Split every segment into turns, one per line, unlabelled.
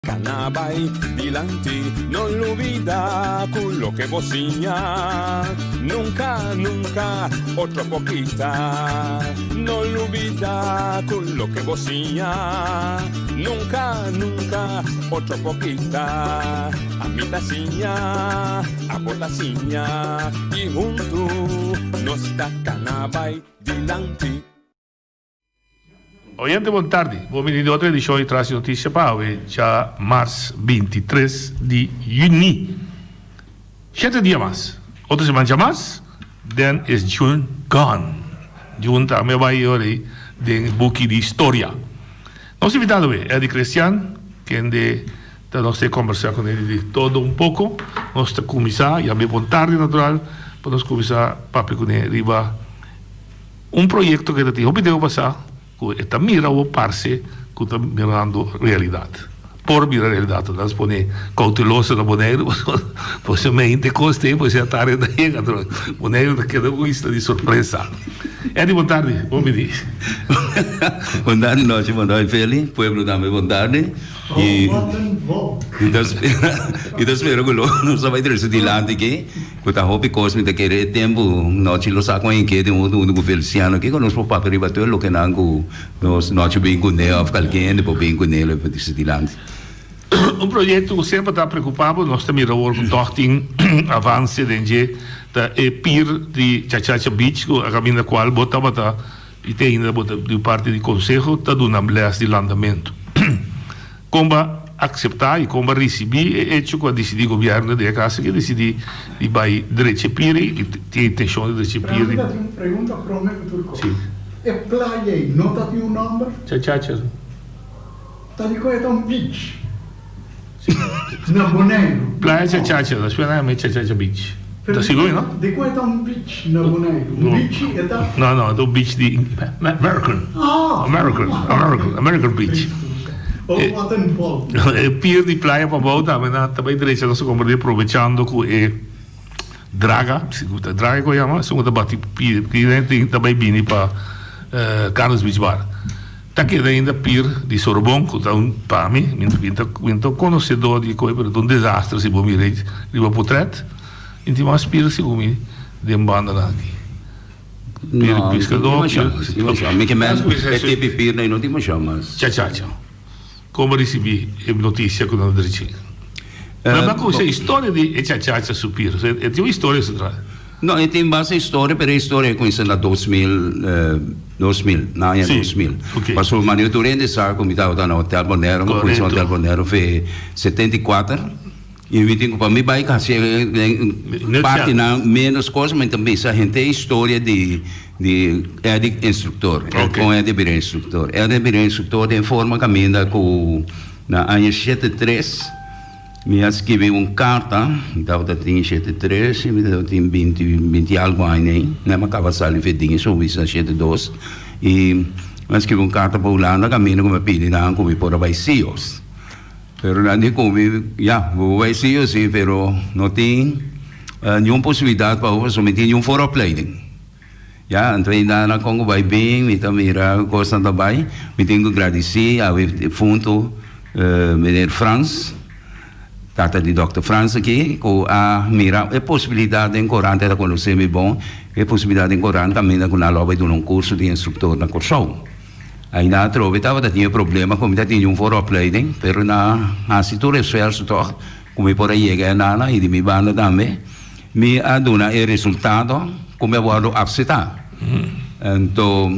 cana bay dilanti No lubida cu loke bo siña Nunca, nunca otro por kita No lubida cu loke bo siña Nunca, nunca otro por kita Ami ta siña, abo ta siña Y huntu nos ta cana bay dilanti.
Oyente bon tardi, bon bini di otro edicion di Tras di Noticia pa awe dja mars 23 di juni. Shete dia mas, otro siman dja mas, then is June gone. June tambe a bai ora ei den buki di historia. Nos invitado awe, Eddie Crestian, kende ta nos te combersa cu ne di todo un poco. Nos ta cuminsa, yam'e bon tardi natural, pa nos cuminsa papia cu ne riba. Un proyekto ku e ta tin hopi tempu pasá ku e ta mira awor parse ku ta mirando realidat. Por bira realidat. Nos pone kouteloso na Boneiru pasobra mente kos te pasobra e tarde ta yega atrobe. Boneiru ta keda un isla di sorpresa. Eddy bon tardi, bon bini.
Bon tardi Nochi, bon tardi Feli, pueblo tambe bon tardi.
Oh wat een volk.
Mi ta spera, mi ta spera ku lo nos a bai trese dilanti aki. Ku ta hopi kos mi ta kere e tempu nochi lo sa kon e ke den huntu huntu ku Feliciano kiko nos por papia riba tur loke nan ku nos nochi bin kuné òf kalke hende por bin kuné lo e trese dilanti.
Un proyekto ku semper ta preokupa bo, nos ta mira awor ku tòg tin avanse den dje, ta e pir di Chachacha Beach ku a kaminda kual bo tabata i te ainda bo ta di parti di konseho ta duna lès di landamentu. Kon bo a akseptá i kon bo a risibí e echo ku a disidí gobièrnu den e kas aki a disidí di bai drecha e piri i tin e intenshon di drecha e piri?
Pero ami ta tin un pregunta promé ku tur kos.
Sí.
E playa ei no ta tin un nòmber?
Chachacha.
Ta di kon e ta un beach na Boneiru?
Playa Chachacha, nos pia nan yama e Chachacha Beach. Ta sigur no?
Di kon e ta un beach na Boneiru? Un beach e ta?
No, no, e ta un beach di American. American, American, American Beach.
Oh, wat een volk.
E pier di playa pabou tambe nan ta bai drecha nos a komprendé probechando ku e draga, si ku ta draga ku a yama, esun ku ta bati pier, tin ta bai bini pa Carlos Beach Bar. Ta keda ainda pir di Sorobon ku ta un pa mi, mi mi ta mi ta un konosedó di koe pero ta un desastre si bo mira riba potret. Mi tin mas pir segun mi den bandanan aki. Pir di piskadó, pir.
No, tin masha, mi ke men e tipi pir nei no tin masha mas.
Cha cha cha. Kon bo risibí e notisia ku nan a drechi? Nan ta konosé historia di e cha cha cha su pir. E tin un historia su tras.
No, e tin basta historia, pero e historia e kuminsá na 2000, 2000, na aña 2000. Pasobra manera tur hende sa ku mi tabata na Hotel Bonero, mi kuminsá Hotel Bonero fe 74, i mi tin ku pa mi bai hasi partinan ménos kos, mi ta bisa henter e historia di di Eddie instruktor, kon Eddie a bira instruktor. Eddie a bira instruktor den forma kaminda ku na aña 73, Mi a skibi un karta, mi tabata tin shete tres i mi tabata tin binti, binti i algu aña ei, mi a kaba sali fedin i subi sa shete dos, i mi a skibi un karta pa Hulanda kaminda ku mi a pidi nan ku mi por a bai Sios. Pero nan di ku mi, ya, bo por bai Sios si, pero no tin niun posibilidat pa bo pasobra mi tin niun vooropleiding. Ya, anto e dana kon ku bai bin, mi ta mira ku kosnan ta bai. Mi tin ku gradisí awe difunto meneer Frans, tata di dòkter Frans aki, ku a mira e posibilidat den korant, e ta konosé mi bon, e posibilidat den korant kaminda ku nan lo a bai duna un kurso di instruktor na Kòrsou. Ainda atrobe tabata tin e problema ku mi ta tin un vooropleiding, pero nan a hasi tur esfuerso tòg ku mi por a yega e nana i di mi banda tambe. Mi a duna e resultado ku mi a wòrdu apsetá. Anto,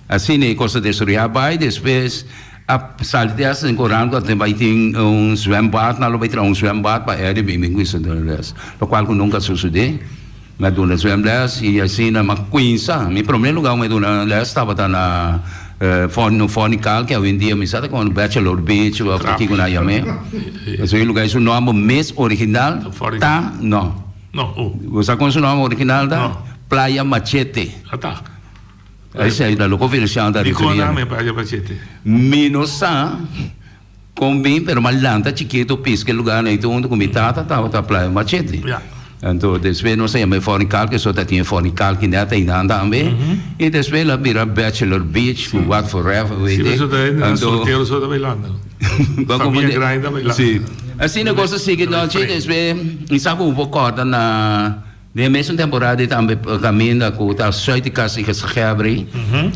asina e kos a desaroyá bai. Despues a sali te hasta den korant ku a bai tin un zwembad, nan lo bai traha un zwembad pa Eddie bin bin kuminsa duna lès, lokual ku nunka a sosodé. Mi a duna zwemles i asina mi a kuinsa. Mi promé lugá ku mi a duna lès tabata na Fornical, ke awendia mi sa ta kono Bachelor Beach òf kiko nan a yam'é. Pasobra e lugá su nòmber mes original ta no. Bo sa kon su nòmber original ta? Playa Machete. Esei ta loke Feliciano ta referí. Mi no sa. Kon bin pero m'a lanta chikito piska e lugar na itu hunto ku mi tata tabata Playa Machete. Anto despues nos a yama e Forni Kalki, so ta tin e Forni Kalki net einan tambe. I despues el a bira Bachelor Beach ku what forever, weet
ik. Si, pasobra ta
Anto
soltero so ta bailando.
Bo
Famia
comprende?
grandi ta bailando.
Si. Asina e kos a sigui nochi, despues mi sa ku bo kòrda na. Den e mesun temporada ei tambe kaminda ku ta sùit di kas di Gezaghèber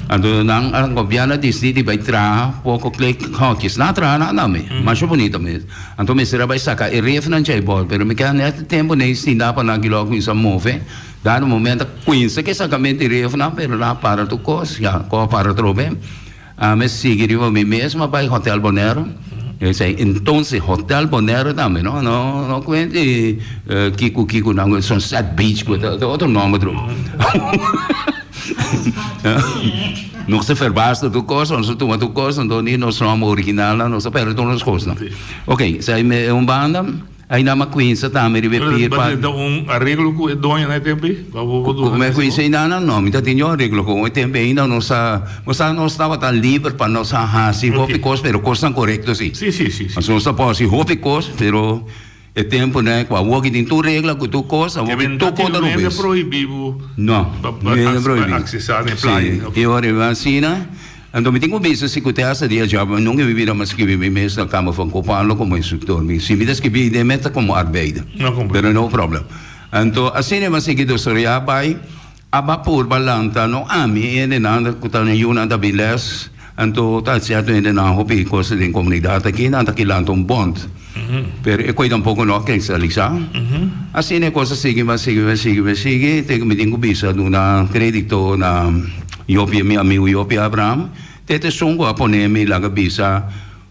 anto nan a gobièrnu a disidí di bai traha poko klek hòkis. Nan a traha nan tambe, masha bunito mes. Anto mester a bai saka e refnan djei bòl, pero mi keda nèt e tempu nei sinta pa nan kilò kuminsá move. Dado momento a kuinsa ku e sakamentu di refnan, pero nan a para tur kos, ya kos a para atrobe. Ami sigui riba mi mes ma bai Hotel Bonaire. Esei entonces Hotel Bonaire tambe no no no cuenta di kico kico nan Sunset Beach cu ta otro nomber tru. Nos ta verbaas tur cos nos ta tuma tur cos anto ni nos nomber original nan nos ta perde tur nos cosnan. Ok esei me un banda. Ainda m'a cuinsa tambe riba e pier pa.
Bo ta un areglo cu e doño na e tempo ei? Pa bo duna
Cu mi a cuinsa ainda nan? No, mi ta tin un areglo cu e tempo ei ainda nos a, bo sa nos tabata liber pa nos a haci hopi cos, pero cosnan corecto si.
Si, si, si, si.
Pasobra nos ta por haci hopi cos, pero e temponan cu awor ki tin tur regla cu tur cos, awor ki tur cos ta
rubes.
Kende
prohibi bo
No,
pa accesa na e playa.
Si, y ora mi asina. Anto mi tin ku bisa si ku te hasta dia dja nunka mi bira mas skibi mi mes na kama van Koophandel komo instruktor. Mi si mi ta skibi den mes ta komo arbeider. Pero no problem. Anto asina mi a sigui desaroyá bai a ba purba lanta no ami e hendenan ku ta yunan ta bin les anto ta sierto hendenan hopi kos den komunidat aki nan ta ki lanta un bond. Pero e koi tampoko no a kristalisá. Asina e kos a sigui, mi a sigui, mi a sigui, mi a sigui, te ku mi tin ku bisa duna kredito na Jopie, mi amigu Jopie Abraham, te ta esun ku a pone mi laga bisa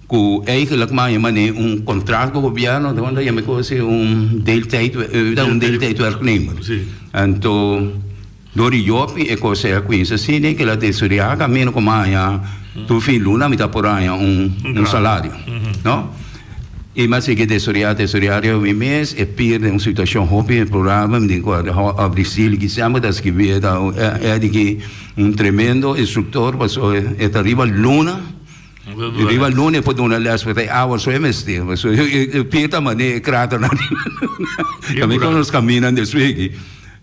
ku eigenlijk mi a haña manera un kontrakt ku gobièrnu, ta wanta yama e kos un deeltijd, un deeltijdwerknemer. Anto. Dor di Jopi e kos ei a kuinsa asina i kila tesoreá kaminda ku mi a haña tur fin luna mi ta por haña un un salario, no? I mi a sigui tesoreá tesoreá riba mi mes e pierde un situashon hopi deplorabel mi tin ku abri sili ki semper ta skibi e ta e di ki un tremendo instruktor pasobra e ta riba luna Riba luna e por duna les pasobra e awa so e mester pasobra e pie ta manera e kraternan riba luna. Tambe kon nos kaminan despues aki.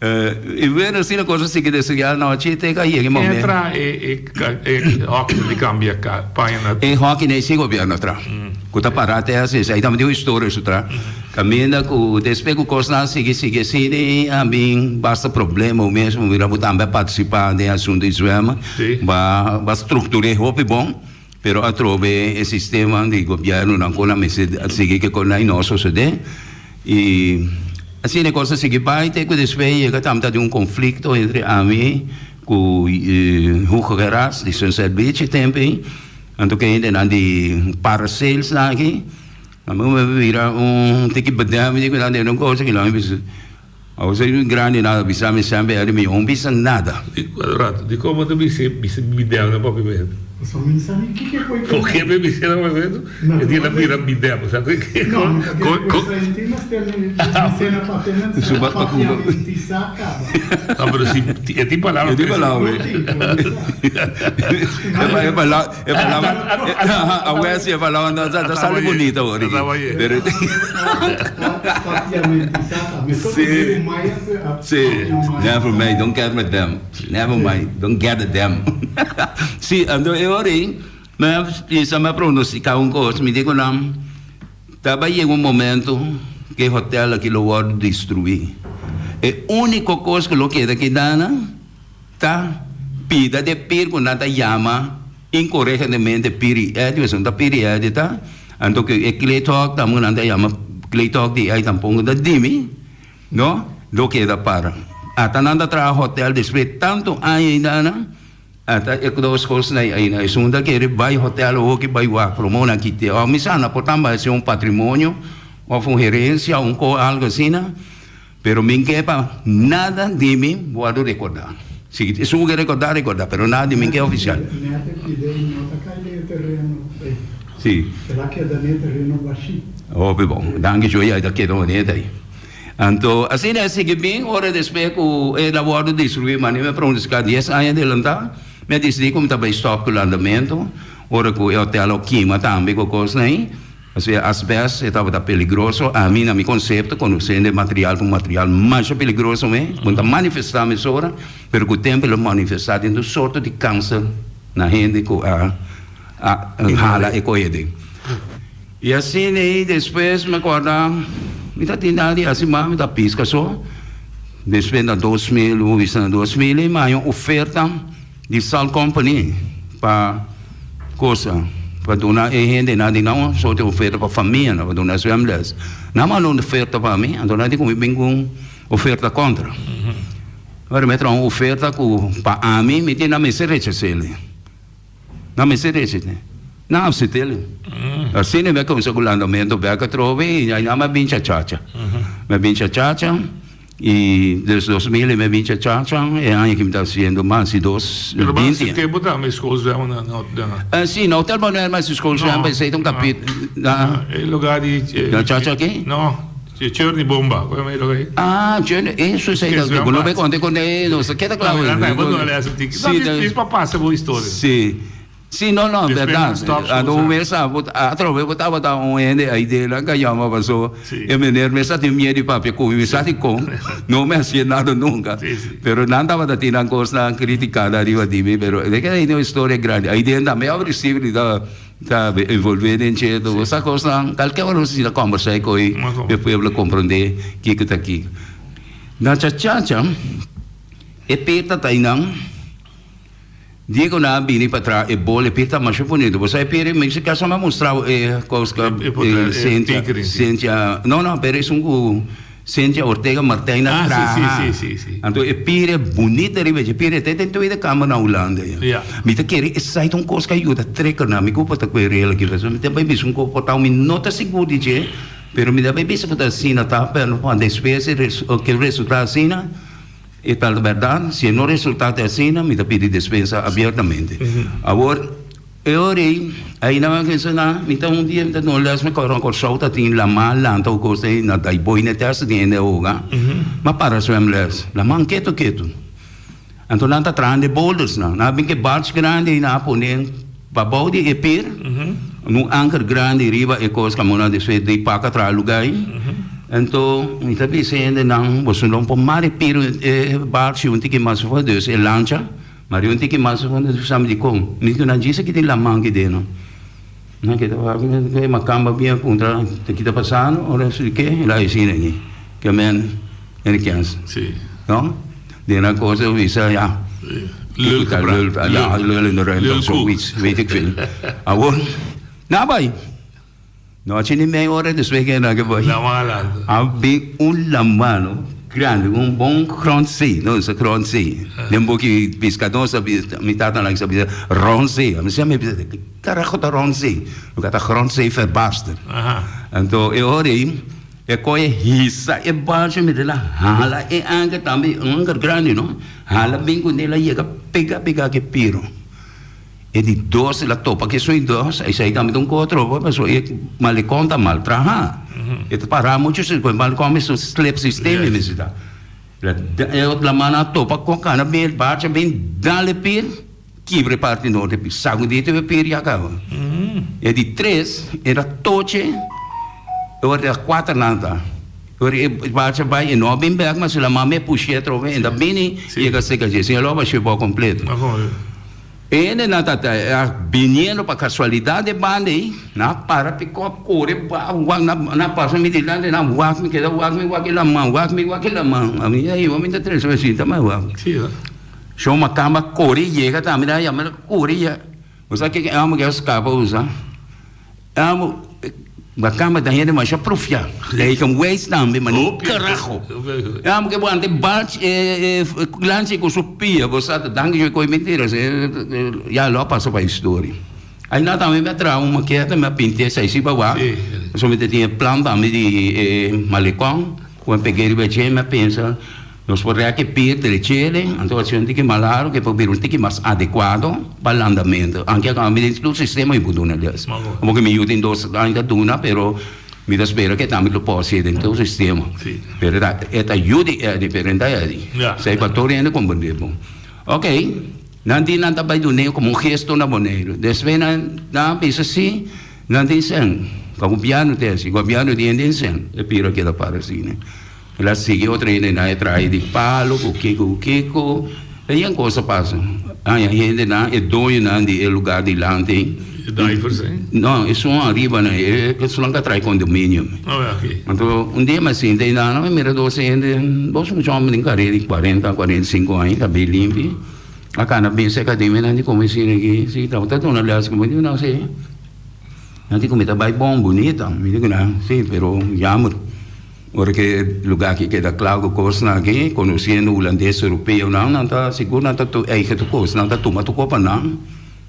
I bueno asina kos a sigui desaroyá anochi te ka yega e momento.
Ken a traha e e hòki di kambia paña na.
E hòki na e si gobièrnu a traha. Ku ta pará te hasi esei tambe tin un historia su traha. Kaminda ku despues ku kosnan a sigui sigui asina i a bin basta problema bo mes bo mira bo tambe a partisipá den e asuntu di zwemmen. Ba ba struktur'é hopi bon, pero atrobe e sistema di gobièrnunan kon a mester a sigui ke kon a no a sosodé. I asina e kos a sigui bai te ku despues yega tambe ta tin un konflikto entre ami ku Hugo Geras di Sunset Beach e tempu ei. Anto ku e hendenan di Paracels nan aki. Ami a bira un tiki bedèm, mi di ku nan den un kos aki, mi bisa, Awor si un grandi nan a bisa mi semper eri mi un bisa nada.
Di rato, di komo ta bisa bisa bidèm na papiamentu?
Pasobra mi no sa ni kiko ku e
Por ke mi bisa na papiamentu? E di la bira bidèm, sa ku ke
No, mi ta kere ku esa hende mester bisa na papiamentu, sa papiamenti sa kaba.
No, pero si e tin palabra.
E tin palabra. E palabra. E palabra, awe si e palabra no ta sali bonito awor aki. Pero Sí, sí, never mind, don't get with them. Never mind, don't get with them. Sí, anto e ora ei, mi a pensa, mi a pronostica un cos, mi di cu nan, ta bay yega un momento cu e hotel aki lo wordo destrui. E unico cos cu lo keda keda nan, Ta pida de pir ku nan ta yama inkoregentemente piri edi, pasobra no ta piri edi ta, anto ku e kleedhok tambe ku nan ta yama kleedhok di ei tampoko ta dimi, no, lo keda para. Ata nan ta traha hotel despues tantu aña ainda nan, ata e dos kosnan ei ainda. Esun ta kere bai hotel awoki bai wak promó nan kite. Òf mi sa nan por tambe hasi un patrimonio òf un herensia, un ko algo asina. Pero mi ke pa nada di mi wòrdu rekordá. Si esun ke rekordá, rekordá, pero nada di mi ke ofisial. Si. Hopi bon. Danki Joey, ai ta keda bonita ei. Anto asina a sigui bin, ora despues ku el a wòrdu destruí, mane mi a pronosticá dies aña adelantá, mi a disidí ku mi ta bai stòp ku landamentu, ora ku e hotel a kima tambe ku kosnan ei. Pasobra e asbest e tabata peligroso. Ami na mi konsepto konosendo e material ta un material masha peligroso me. Bo no ta manifestá mesora, pero ku tempu lo manifestá den tur sorto di kanser na hende ku a a hala e koe den. I asina ei despues mi acorda mi ta tin di hasi mas mi ta pisca so. Despues na 2000 bo bisa na 2000 ei mi haña un oferta di Salt Company pa cosa pa duna e hendenan di nan un sorto di oferta pa famianan pa duna zwemles. Nan manda un oferta pa mi anto nan di ku mi bin ku un oferta kontra. Ora mi a traha un oferta ku pa ami mi tin nan mester rechas'el. Nan mester resistí. Nan apsit'el. Asina mi a kuminsá ku landamentu bèk atrobe i ainan mi a bin chachacha. Mi a bin chachacha i des 2000 mi a bin chachacha e aña ku mi ta hasiendo mas di dos
Pero bo
binti.
hasi tempu tambe skol zwemmen na na.
Si, na Hotel Bonaire mi hasi skol zwemmen, esei ta un kapit.
E lugar di.
Na chacha aki?
No. Churni bomba, koe me lo ei?
Ah, churni, eso esei ta, bo no me konta kon e, nos ta keda kla.
Sí, ta pa pasa bo historia.
Sí. Sí, no, no, berdad. Anto un mes a atrobe bo tabata un hende ai den nan ka yama paso e meneer mes a tin miedo di papia ku mi, mi sa dikon, no me hacié nada nunca. Pero nan tabata tin nan kosnan kritikando ariba di mi, pero e keda un historia grandi. Ai den tambe a risibi ta. Ta envolvé den dje tur esa kosnan, kalke ora nos a sinta kòmbersá ku e pueblo komprondé kiko ta kiko. Na Chachacha e peta ta einan, dia ku nan a bini pa traha e bol e peta masha bunito, bo sa e pera mi si kasa mi a mustra bo e kos Cynthia, Cynthia, no no pero esun ku. Cynthia Ortega Martijn a traha. Anto e pire bunita riba dje. Pire ta den tweede kamer na Hulanda ya. Mi ta kere esai ta un kos ku a yuda trekker nan. Mi ku por ta ku e rel aki pasobra mi ta bai bisa un kos por ta mi no ta sigur di dje pero mi ta bai bisa ku ta asina ta pero despues e ke resulta asina e ta bèrdat si e no resulta ta asina mi ta pidi despensa abiertamente. Awor. E ora ei, ainda mi a pensa na mi ta un dia mi ta duna les mi kòrda Kòrsou ta tin lamá lanta ku kos ei na Daaibooi na tèst tin hende a hoga. Mi a para swèm les, lamá ketu ketu. Anto nan ta traha de boulders nan. Nan a bin ku e barge grandi ei nan a pone pabou di e pir, un anker grandi riba e kos kaminda despues di paka traha lugá ei. Anto mi ta bisa e hendenan, boso no por mara e pir e barge un tiki mas afó, dus e lancha. Maria un tiki mas fondo di sami di kon. Mi ku nan djis aki tin laman ki den no. Nan keda wak e makamba bien a puntra ta ki ta pasando ora su di ke el a hasi neni ke men en kens.
Si.
No? Den nan cosa bisa ya.
Lul
gepraat. Ja, lul in de ruimte of zoiets, weet ik veel. Awor, nan bai. Nochi di mei ora despues ke nan ke bai.
Laman a lanta.
A bin un laman no grandi, un bon grondzee, no sa grondzee. Den boki piskadó sa bisa, mi tatanan sa bisa rondzee. Mi sa mi bisa ki karaho ta rondzee? Loke ta grondzee verbarster. Anto e ora ei e koe hisa e barco mi ta hala e anker tambe, un anker grandi no, hala bin kuné el a yega pega pega ke piro. E di dos el a topa ku esun dos, esei tambe ta un kos trobo pasobra e malekon ta mal traha. E ta para muchu si ku e malekon mester slip sistema e mester ta. E otro laman a topa ku kana bin bacha bin dal e pir kibra e parti norte e pir sagudi tur e pir ya kaba. E di tres el a toche e ora ta kuater nan ta. Ora e bacha bai e no a bin bek mas e laman me push'é atrobe e ta bini yega seka dje. Sin el lo a bash'é bo kompleto. E hendenan ta ta biniendo pa casualidad e banda ei, nan a para pickup core ba wak nan a pasa mi dilanti nan wak mi keda wak mi wak e laman wak mi wak e laman ami a hiba mi ta trece mi sinta mi a wak. Shon makamba core yega tambe nan a yama core yega bo sa kiko e homber ke a scapa usa. Amo bakamba ta hende masha profia. Lijken wijs tambe, ma ni carajo. Amo ke bo ante bach e lanchi ku su pia, bo sa ta danki yo koy mentira, ya lo a pasa pa historia. Aina tambe mi a traha un maketa, mi a pinta esei si pa wak. Pasobra mi ta tin e plan tambe di e malekon, ku mi a pega riba dje, mi a pensa. Nos por rek e pir drechele, anto haci un tiki mas largo ke por bira un tiki mas adecuado pa landamento. Anke a cambia den tur sistema mi por duna des. Como ke mi yu tin dos aña ta duna, pero mi ta spera ke tambe lo por haci den tur sistema. Pero ta e ta yu di Eddy, pero e no ta Eddy. Esei pa tur hende comprende bon. Ok, nan di nan ta bay dun'e como un gesto na Boneiru. Despues nan nan a bisa si, nan tin sèn. Ta gobièrnu ta hasi, gobièrnu di hende insen, e pira keda para asina. El a sigui otro hendenan e traha di palo ku kiko ku kiko, e yen kos a pasa. Haña hendenan, e doñonan di e lugar dilanti.
E divers ei?
No, esun ariba nan, e esunnan ku a traha e condominium.
Oh ya, oké.
Anto un dia mi a sinta einan, mi mira dos hende, dos mucha homber den karera di kuarenta, 45 aña, kabei limpi, a kana bin serka di mi, nan di komo esei aki, si tabata duna les, mi di nan si. Nan di ku mi ta bai bon bunita, mi di ku nan si, pero jammer. Ora ku e lugá aki keda kla ku kosnan aki, konosiendo hulandes europeonan, nan ta sigur nan ta eigen tur kos, nan ta tuma tur kos pa nan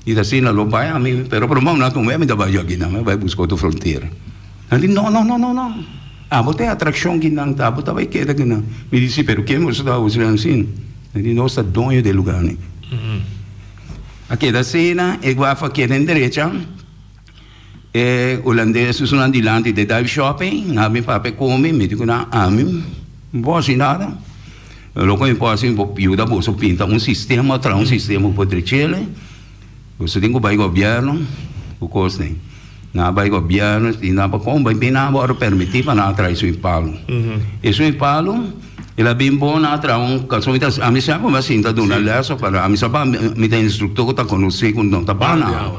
i ta asina lo bai ami, pero promé ku nan tuma mi ta bai aki nan, mi bai buska otro frontera. Nan di no no no no no, abo ta e atrakshon ki nan ta, abo ta bai keda ki nan. Mi di si, pero ken boso ta usa asina? Nan di nos ta doño di e lugá aki. A keda asina, e guafa keda en derecha. E hulandes esunnan dilanti de dive shop ei, nan a bin papia ku mi, mi di ku nan, ami no por hasi nada. Loke mi por hasi, mi por yuda boso pinta un sistema, traha un sistema ku por drech'el. Boso tin ku bai gobièrnu ku kos nei. Nan a bai gobièrnu i nan pa kon bai bin nan a wòrdu permití pa nan a traha esun palu. Esun palu el a bin bon nan a traha un kason, ami sa ku mi a sinta duna lès òf ami sa pa mi ta instruktor ku ta konosí ku no ta bana.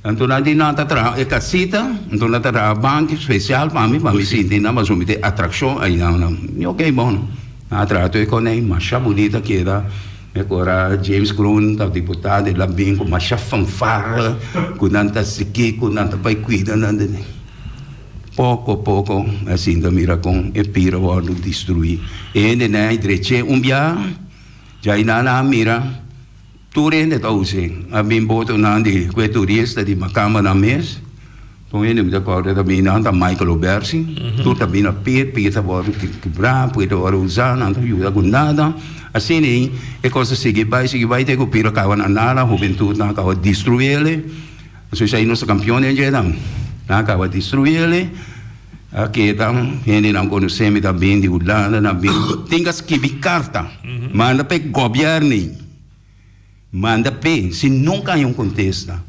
Anto nan di nan ta traha e casita, anto nan ta traha banki special pa mi, pa mi sinti nan pasobra mi tin atraccion aynan nan. Mi ok bon. Nan a traha tur e konei masha bunita keda. Mi acorda James Kroon ta diputado, el a bin ku masha fanfarra ku nan ta sigui, ku nan ta bai cuida nan. Poko poko mi a sinta mira kon e pira wordo destrui. E hendenan a dreche un biaha, djai nan a mira. Tur hende ta us'é. A bin botonan di ku e turista di makamba nan mes. Tur hende mi ta kòrda ta bin nan ta Michael Obersi. Tur ta bin na pie, pie ta wòrdu kibrá, pie ta wòrdu usá, nan ta yuda ku nada. Asina ei e kos a sigui bai, sigui bai te ku pie a kaba na nada, hubentutnan a kaba destruiel. Pasobra esei nos ta kampion den dje nan. Nan a kaba destruiel. A keda hendenan konosé mi ta bin di Hulanda, nan bin tin ka skibi karta manda pa e gobièrnu. Manda p'e, si nunca hay un contesta.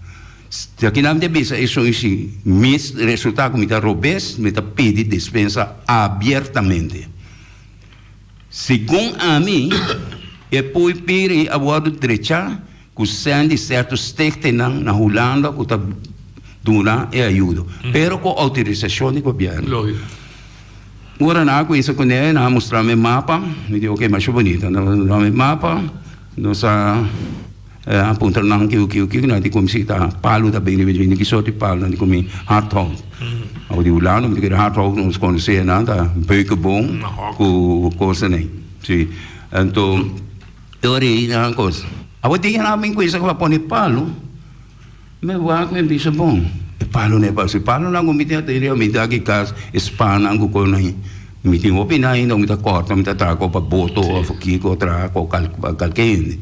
Di aki nan mi ta bisa esun i si mi resulta cu mi ta robes, mi ta pidi dispensa abiertamente. Segun ami, e pui piri a wordo drecha cu sèn di cierto stichtingnan na Hulanda cu ta duna e ayudo, pero cu autorisacion di gobierno. Ora nan a cuminsa cune, nan a mustra mi e mapa, mi di ok, masha bunita, nan a mustra mi e mapa. Nos a puntra nan kico kico kico nan di cu mi si ta palu ta bini mi di ki sorti palu nan di cu mi hardhout. Awo di Hulanda mi di cu hardhout nos conoce nan ta beukenboom cu cosnan ey si anto e ora ey nan cos awo dia nan a bin cuminsa pa pone palu mi wak mi bisa bon e palu nan e palu si palu nan cu mi tin atende mi ta aki cas e span nan cu cosnan ey. Mi tin hopi nan ainda ku mi ta kòrta, mi ta traha ku pa boto òf kiko traha ku kalke hende.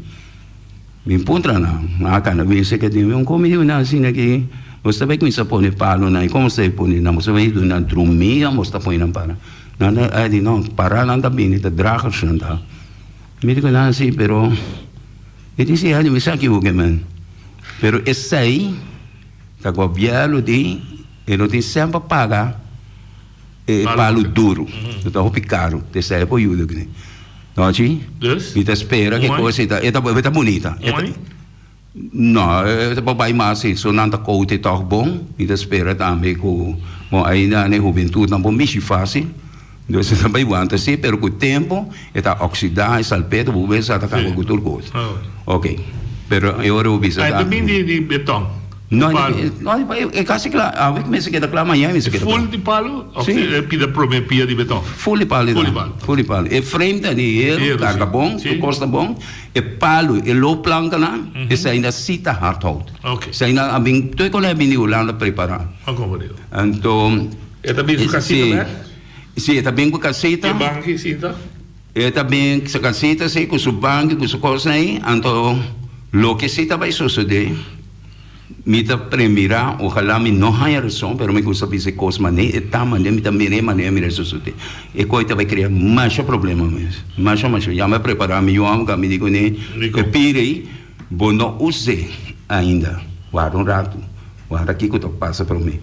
Mi puntra nan, nan a kanda bin seke di mi, un komi di nan asina ki bo ta bai kuminsá pone palonan i komo bo ta bai pone nan? Bo ta bai duna nan drumí òf bo ta pone nan para? Nan a di no, para nan ta bini, ta dragers nan ta. Mi di ku nan si, pero mi di si, mi sa kibo ke men, pero esei ta gobièrnu di e no tin semper paga. E palu duru. No ta hopi karu. Te esei por yuda kuné. Nochi,
Dus?
mi ta spera ku e
Un
kos ei ta, e ta, e ta bunita.
Un aña?
No, e ta por bai mas si. So nan ta koute tòg bon. Mi ta spera tambe ku, bon, ainda e hubentutnan por mishi fásil. Dus e ta bai wanta si, pero ku tempu e ta oksidá e salpeter, bo bes sa ta kaba ku tur kos. Oké. Pero e ora bo bisa
Ah, e
ta.
ta bin di di beton?
No,
Di palu?
no, e kasi kla. Awe ku mester keda kla, mañana mester keda kla.
Full di palu òf
Sí.
e pida promé pia di beton?
Full di palu
Full di
ta.
palu.
Full di palu. E frame ta di heru,
Heru,
karga
sí.
bon,
Sí.
tur kos ta bon. E palu, e loopplankennan, esei na sí ta hardhout.
Oké.
Esei nan a bin, tur kon a bin di Hulanda prepará.
A komprendé.
Anto.
E ta bin su kasita
Sí.
bèk?
Sí, e ta bin ku kasita.
E banki sinta?
E ta bin su casita si cu su banki cu su cosnan ey, anto loke si ta bay sosode mi ta premira, ojalá mi no haya razon, pero mi gusta bisa e cos mane e ta mane mi ta mira e manera mi ta sosode, e coy ta bay crea masha problema mes, masha masha, ya mi a prepara mi yu amo mi di cune e pira ey bo no use ainda, warda un rato, warda kico ta pasa prome.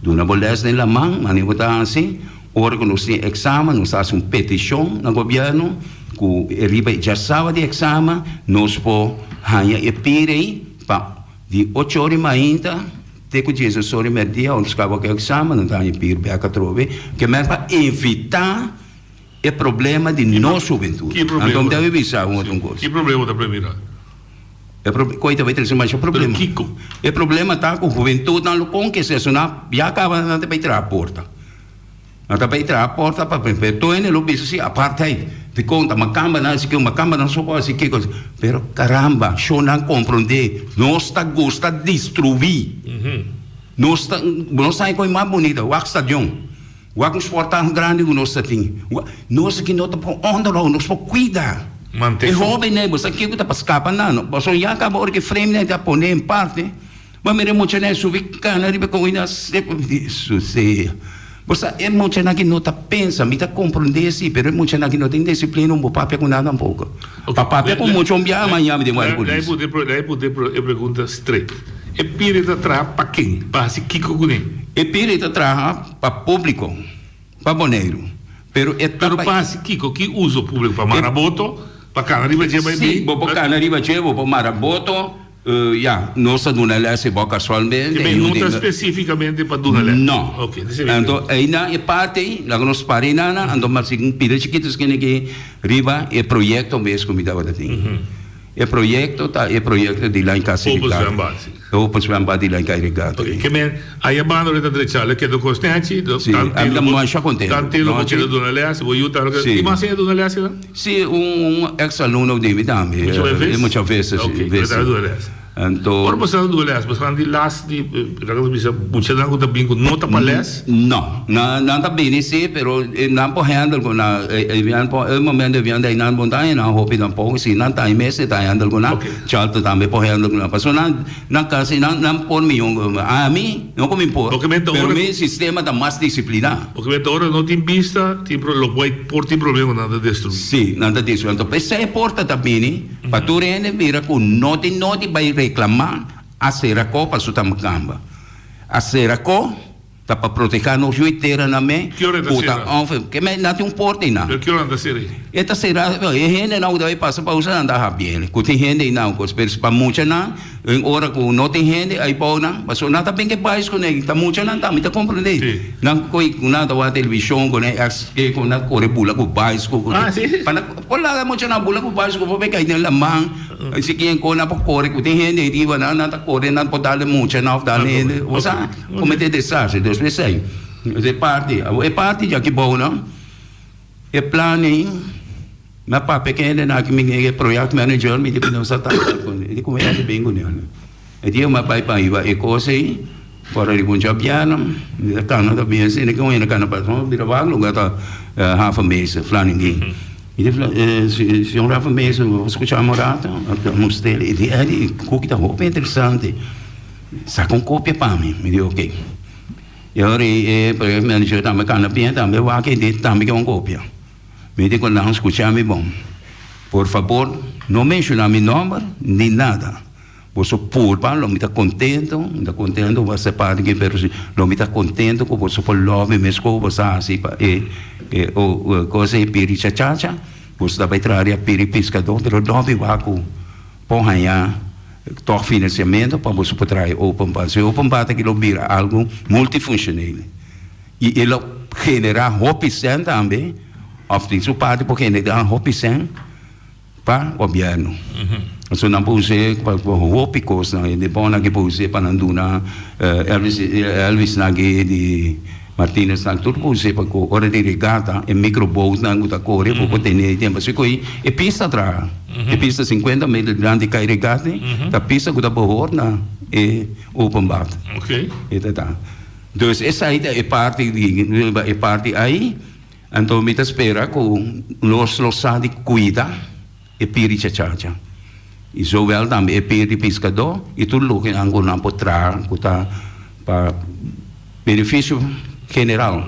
Duna bo lès den laman, manera bo ta hasi. Ora ku nos tin eksamen, nos ta hasi un petishon na gobièrnu ku riba e djasawa di eksamen nos por haña e pir ei pa di ocho ora di mainta te ku diesdos ora di mèrdia ora nos kaba ku e eksamen nos ta haña e pir bèk atrobe. Ke men pa evitá e problema di nos hubentut. Anto mi debe bisa un otro kos.
Ki problema ta premira?
E pro, koe ta bai trese masha problema.
Pero kiko?
E problema ta ku hubentutnan lo kon ke seso nan ya kaba nan ta bai traha porta. Nan ta bai traha porta pa pero tur hende lo bisa si apartheid dikon ta makamba nan hasi kiko makamba nan so por hasi kiko pero karamba shon nan kompronde nos ta gusta destruí nos ta nos ta haña koe mas bunita wak stadion. Wak un sportaho grandi ku nos ta tin. Nos aki no ta por onderhou, nos por kuida. E hobennan, bo sa kiko ta pa skapa nan no. Pasobra ya kaba ora ku e frame nan ta pone en parte, bo a mira e muchanan subi kana riba kon i Hesus. Bo sa e muchanan aki no ta pensa, mi ta komprondé si, pero e muchanan aki no tin disiplina un bo papia ku nan tampoko. Pa papia ku mucha un biaha maña mi den wak di polis.
Lei puntra e pregunta straight. E piri ta traha pa ken? Pa hasi kiko kuné?
E piri ta traha. Pa públiko, pa Boneiru, pero e ta
Pero pa hasi kiko? Ki uso públiko? Pa mara boto? Pa kana riba dje bai
Sí, bo por kana riba dje, bo por mara boto, ya, nos ta duna lès e bo kasualmente.
Te no ta spesífikamente pa duna lès?
No.
Oke, di sebi.
Anto einan e parti ei, laga nos para einan, anto mas un pida chikitu skina aki riba e proyekto mes ku mi tabata tin. E proyecto ta e proyecto di Lijn Cas
Open zwembad, si.
Open zwembad di Lijn Cas Irrigatie.
Oké, ke men aya banda lo ta drecha, lo keda kos nechi,
Si, ami ta masha contento.
Tante lo por keda duna les, bo yu ta lo keda,
Si.
i mas hende duna les aynan?
Si, un un ex alumno di mi tambe.
Mucha veces?
Mucha veces, si.
Oké, lo ta duna les.
Anto.
Ora bo sa duna les, bo sa di las di, laga nos bisa, muchanan ku ta bin ku no ta pa les?
No, nan nan ta bini si, pero nan por handle ku nan, nan por, e momento e bian di nan montaña nan hopi tampoco, si nan ta mes e ta handle ku nan, Charlton tambe por handle ku nan, pasobra nan nan kasi nan nan por miho ami no ku mi por, pero mi sistema ta mas disipliná.
Oke mester ora no tin bista, tin pro, lo por tin problema ku nan ta destruí.
Si, nan ta destruí, anto p'esei e porta ta bini. Pa tur hende mira ku no tin nodi bai reklamá a sera ko pa su tamkamba. A sera ko ta pa protehá nos yu i tera nan me
Ki ora e ta
ku ta
sera?
òf ke me nan tin un porta einan.
Pero ki ora nan ta sera ei?
E ta sera e hendenan ku ta bai pasa pa usa nan ta habiel ku tin hende einan kos pero si pa muchanan en ora ku no tin hende ai bou nan pasobra nan ta bin ke bais kuné ta muchanan tambe ta komprendé
Sí.
nan koe ku nan ta wak televishon ku nan ex ke ku nan kore bula ku bais ku
Ah, sí.
pa nan Por laga mucha nan bula ku barco por bay kai den laman. Si kien kon nan por kore ku tin hende riba nan, nan ta kore nan por dal e muchanan of dal hende. Bo sa komete desastre. Dus p'esei e parti, awor e parti djaki bou nan, e plan ei mi a papia ku e hendenan aki mi e project manager mi di ku nos a trata ku e di ku mi a bin ku nan. E dia mi a bai pa hiba e kos ei, ora di kuncha biana, mi ta kana ta bin asina ke un hende kana pasa, mi bira wak luga ta Havenmeester, Flaningin. Mi di señor Havenmeester, bo por skucha mi un rato? A mustr'el, e di Eddy, e koki ta hopi interesante, saka un kopia pa mi. Mi di oke. E ora ei e project manager tambe kana bien, tambe wak e di tambe ke un kopia. Mi di ku nan skucha mi bon, por fabor no menshona mi nomber ni nada. Boso purba, lo mi ta contento, mi ta contento bo a ser parti aki, pero si lo mi ta contento cu boso por love mi mes cu boso a haci pa e e cosa e piri chachacha, boso ta bay traha di a piri piscador, pero love mi wak cu por haya toch financiamento pa boso por traha e open bar. Si e open bar ta aki lo bira algo multifuncioneel y e lo genera hopi cent tambe, of tin su parti por genera hopi cent. Pa gobièrnu. Pasobra nan por us'é pa hopi kosnan. E de bon aki por us'é pa nan duna Elvis Elvis nan aki di Martinez nan tur por us'é pa ku ora di regata e micro boatnan ku ta kore bo por tene e tempo. Así ku e pista traha. E pista sinkuenta meter grandi kai regate ta pista ku ta bohor na e open bad. E ta ta. Dus esei ta e parti di e parti ai. Anto mi ta spera ku nos lo sa di kuida e pir di chachacha i zowel tambe e pir di piskadó i tur loke nan ku nan por traha ku ta pa benefisio general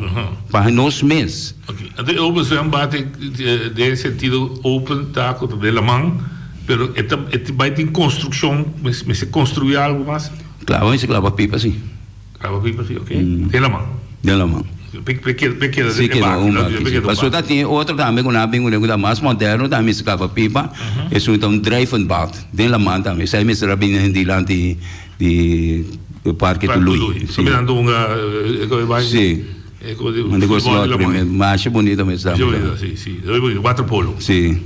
pa nos mes.
Ok, anto e open zwembad den e sentido open ta ku ta den laman pero e ta e bai tin konstrukshon mester konstruí algu mas?
Klaro mester klaba pipa si.
Kaba pipa si, ok. Den laman.
Den laman.
Pe keda
Si keda un baki. Pasobra ta tin otro tambe ku nan a bin kuné ku ta mas moderno tambe mester kaba pipa. Esun ta un drijvend bad den laman tambe. Esei mester a bini dilanti di Parke Tului.
Si. Mirando un
Si. Manda ku slot primer. Masha bunito mes tambe.
Masha bunito, si, si. Waterpolo.
Si.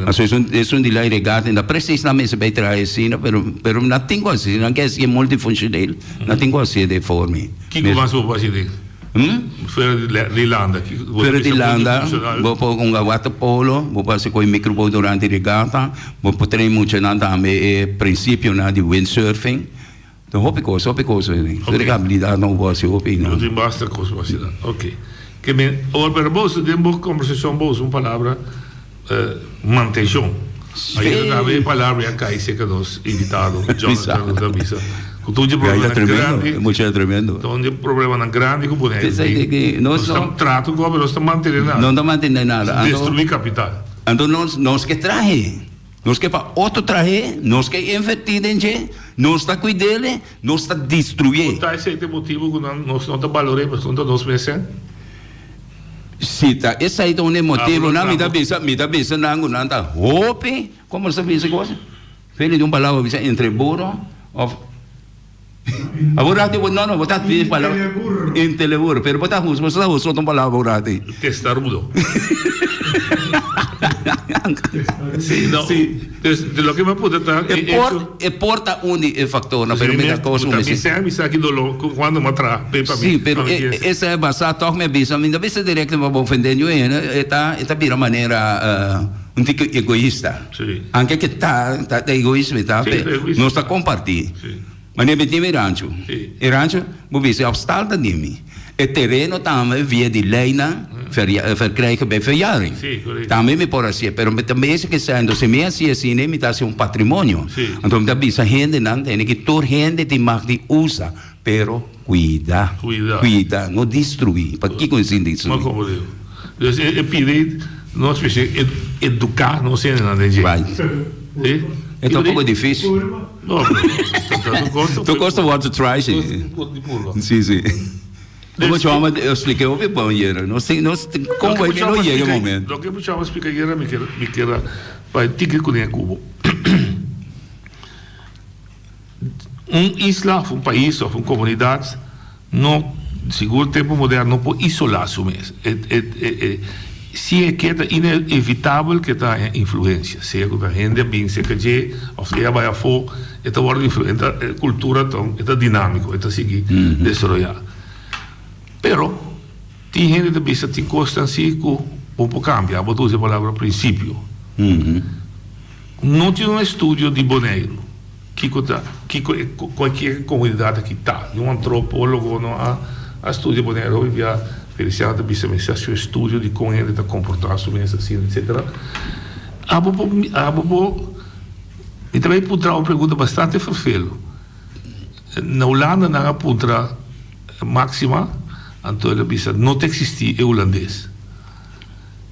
Aso esun esun di lai regata ta precies nan mester bay traha asina pero pero nan tin ku hasi nan ke hasi multifuncioneel nan tin ku hasi de forma.
Kiko mas bo por hasi den? Fuera di landa.
Fuera di landa bo por hunga waterpolo bo por hasi koe microboot durante regata bo por train muchanan tambe e principionan di windsurfing. Ta hopi kos, hopi kos ei.
Ok.
Tur e abilidatnan ku bo hasi hopi einan.
Bo tin basta kos bo hasi nan. Ok. Ke men, awor pero bo usa den bo kombersashon bo usa un palabra mantenshon. Ayer tambe e palabra ya kai serka nos invitado Jonathan ku ta bisa ku tur dje problemanan grandi.
E mucha ta tremendo.
Tur dje problemanan grandi ku pone ei.
Nos
ta trato ku pero nos ta mantene nada.
No ta mantene nada.
Destrui kapital.
Anto nos nos ke trahe. Nos ke pa otro trahe, nos ke invertí den dje, nos ta kuid'é, nos ta destruyé.
Por ta esei ta e motibu ku nan nos no ta balor'é pasobra ta nos mes sèn?
Si ta esei ta un e motibunan, mi ta bisa, mi ta bisa nan ku nan ta hopi, komo nos ta bisa kos? Feli di un palabra bisa entre buro òf. Abo rati bo no no bo ta pidi palabra Inteleburo pero bo ta husa bo sa husa otro palabra bo rati.
Testarudo. Si no. Si. Dus loke mi a puntra ta
e por e por ta un di e factornan pero mi ta cos un
Mi sa mi sa ki dolor cu cuando mi a traha pe pa mi.
Si pero esa e basa toch mi a bisa mi no bisa directo pa bo ofende niun hende e ta e ta bira manera un tiki egoista.
Si.
Anke ke ta ta egoismo e ta pe nos ta comparti. Manera mi tin e rancho. E rancho, bo bisa, e opstal ta di mi. E tereno tambe via di leinan verkrijgen bij verjaring. Tambe mi por hacié, pero mi ta bezig cu esei. Entonces, si mi haci asina, mi ta haci un patrimonio. Anto mi ta bisa hendenan, tene ki tur hende tin mag di usa, pero cuida. Cuida, no destrui. Pakico mi sin destrui?
Dus e pidi nos mester educa nos hendenan den dje.
Right. E ta un poco dificil. Tur cos ta wordo try si. Si si. Como chama explica hopi bon yera. Nos tin nos tin con bai no yega e momento.
Loke bo chama explica yera mi kier mi kier bai tiki cune cu bo. Un isla of un pais of un comunidad no sigur tempo moderno no por isola su mes. E e e si e ke ta inevitabel ke ta haña influencia, sea ku ta hende a bin serka dje òf sea a bai afó, e ta wòrdu influ e ta e kultura ta e ta dinámiko, e ta sigui desaroyá. Pero tin hende ta bisa tin kosnan si ku bo por kambia, abo ta usa e palabra prinsipio. No tin un estudio di Boneiru. Kiko ta, kiko e cualkier comunidad aki ta. Ni un antropologo no a a studia Bonaire hopi bia Feliciano ta bisa mester haci un estudio di con hende ta comporta su mes asina etcetera. Abo por abo por mi ta bay puntra un pregunta bastante fervelo. Na Hulanda nan a puntra Maxima anto el a bisa no ta existi e Hulandes.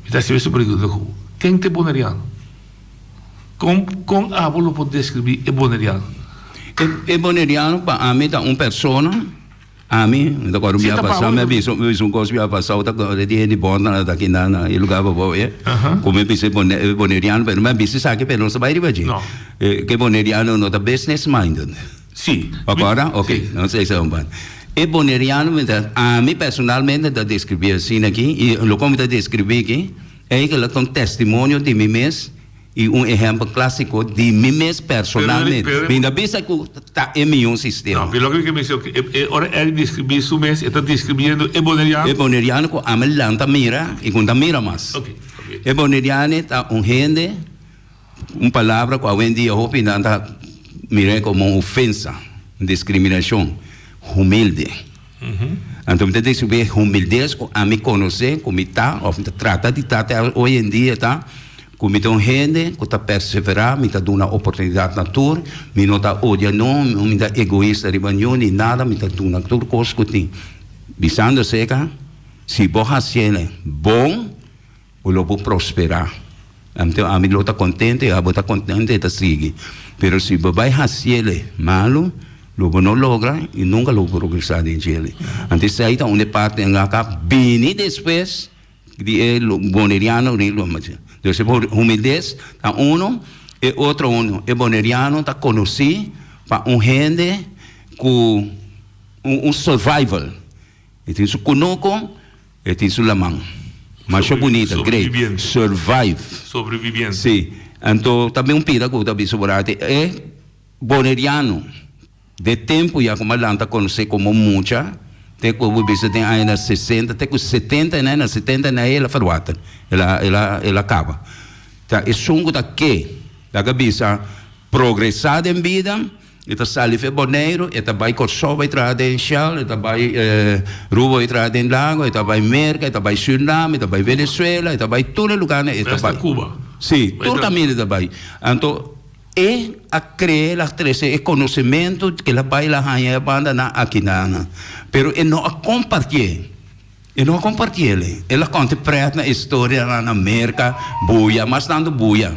Mi ta haci mes un pregunta cu ken ta e Bonaireano? Kon kon abo lo por deskribí e boneriano?
E boneriano pa ami ta un persona, ami, mi ta kòrda un bia pasá mi a bisa mi bisa un kos bia pasá ta kòrda di hende bon ta aki na na e lugá pabou e ku mi a bisa e boneriano pero mi a bisa esaki pero nos ta bai riba dje ke boneriano no ta business minded.
Si.
Bo kòrda? Oke, nos esei un banda. E boneriano mi ta ami personalmente ta deskribí asina aki i loke mi ta deskribí aki. Eigenlijk ta un testimonio di mi mes i un ehèmpel klásiko di mi mes personalmente. Mi no bisa ku ta e mihó sistema.
No, pero loke mi ke bisa e e ora Eric deskribí su mes e ta deskribiendo e boneriano.
E boneriano ku ami lanta mira i ku no ta mira mas.
Oke, oke.
E boneriano ta un hende, un palabra ku awendia hopi nan ta mir'é komo un ofensa, un diskriminashon, humilde. Anto mi ta descubri e humildez cu ami conoce cu mi ta of mi ta trata di ta te hoy en dia ta cu mi ta un hende cu ta persevera, mi ta duna oportunidad na tur, mi no ta odia no, mi ta egoista riba niun ni nada, mi ta duna tur cos cu tin. Bisando acerca, si bo haciele bon, Bo lo por prosperá. Anto ami lo ta kontento i abo ta kontento i ta sigui. Pero si bo bai hasiele malu, Lo bo no logra y nunca lo bo progresa den djele. Anto esey ta un de parti nan a bini despues di e boneriano riba. Dus e humildez ta uno, e otro uno, e boneriano ta conoci pa un hende cu un survival. E tin su cunuco, e tin su laman. Masha bunita, great. Survive.
Sobreviviente.
Si. Anto ta bin un pida cu ta bisa bo rati e. Boneriano, De tempu ya ku Malan ta konosé komo mucha, te ku bo bisa den añanan sesenta te ku setenta i na setenta i el a verwater, el a el a el a kaba. Ta esun ku ta ke laga bisa progresá den bida, e ta sali fe Boneiru, e ta bai Kòrsou bai traha den Shell, e ta bai Ruba bai traha den Lago, e ta bai Merka, e ta bai Surinam, e ta bai Venezuela, e ta bai tur e lugarnan e ta bai.
Hasta Cuba.
Sí, tur kaminda e ta bai. Anto. E a cree, el a trece e conocemento cu el a bay el a haña e bandanan akinan. Pero e no a compartié. E no a compartié. El a conta e pret na historianan na Merca, buya, mas tanto buya.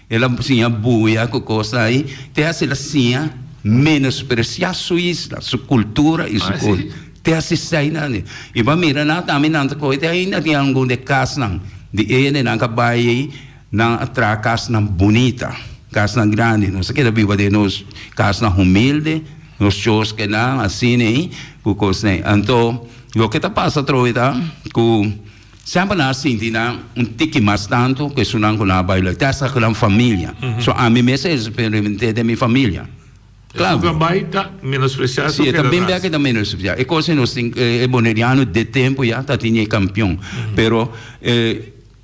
El a siña buya cu cosnan ahí, te hasta el a siña menospreciá su isla, su cultura y su cos. Te hasta eseinan. Y bo a mira nan tambe nan ta coge te ainda tin algun de casnan di e hendenan cu a bay ahí. Nan a traha kasnan bunita, kasnan grandi. Nos a keda biba den nos kasnan humilde, nos choskenan asina ei ku kosnan ei. Anto loke ta pasa atrobe ta ku semper nan a sinti nan un tiki mas tantu ku esunnan ku nan a bai leu, te hasta ku nan familia. So ami mes a eksperiment'é den mi familia.
Esun ku a bai ta menospresiá
esun ku keda atras. Si, e ta bin bek e ta menospresiá. E kos ei nos tin, e boneriano de tempu ya ta tin e kampion. Pero.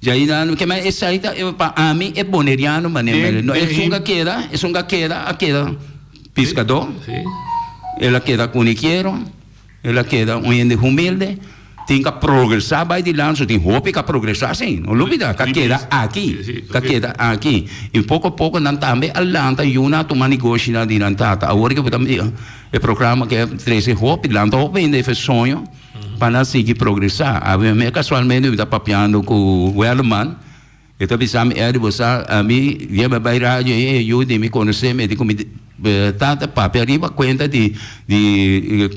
Djainan, ke men esai ta pa ami e boneriano manera mele. No, esun a keda, esun a keda, a keda piskadó, el a keda kunikiero, el a keda un hende humilde, tin ka progresá bai dilanti, so tin hopi ka progresá si, no lubida, ka keda aki, ka keda aki. I poko a poko nan tambe a lanta yuna a tuma negoshinan di nan tata. Awor ke bo ta mira e programa ke a trese hopi, lanta hopi hende efe soño. Pa nan sigui progresá. Awe mi kasualmente mi ta papiando ku Werleman, e ta bisa mi, Eddie bo sa ami yeba bai radio ei e yu di mi konosé mi, e di ku mi tata papia riba kuenta di di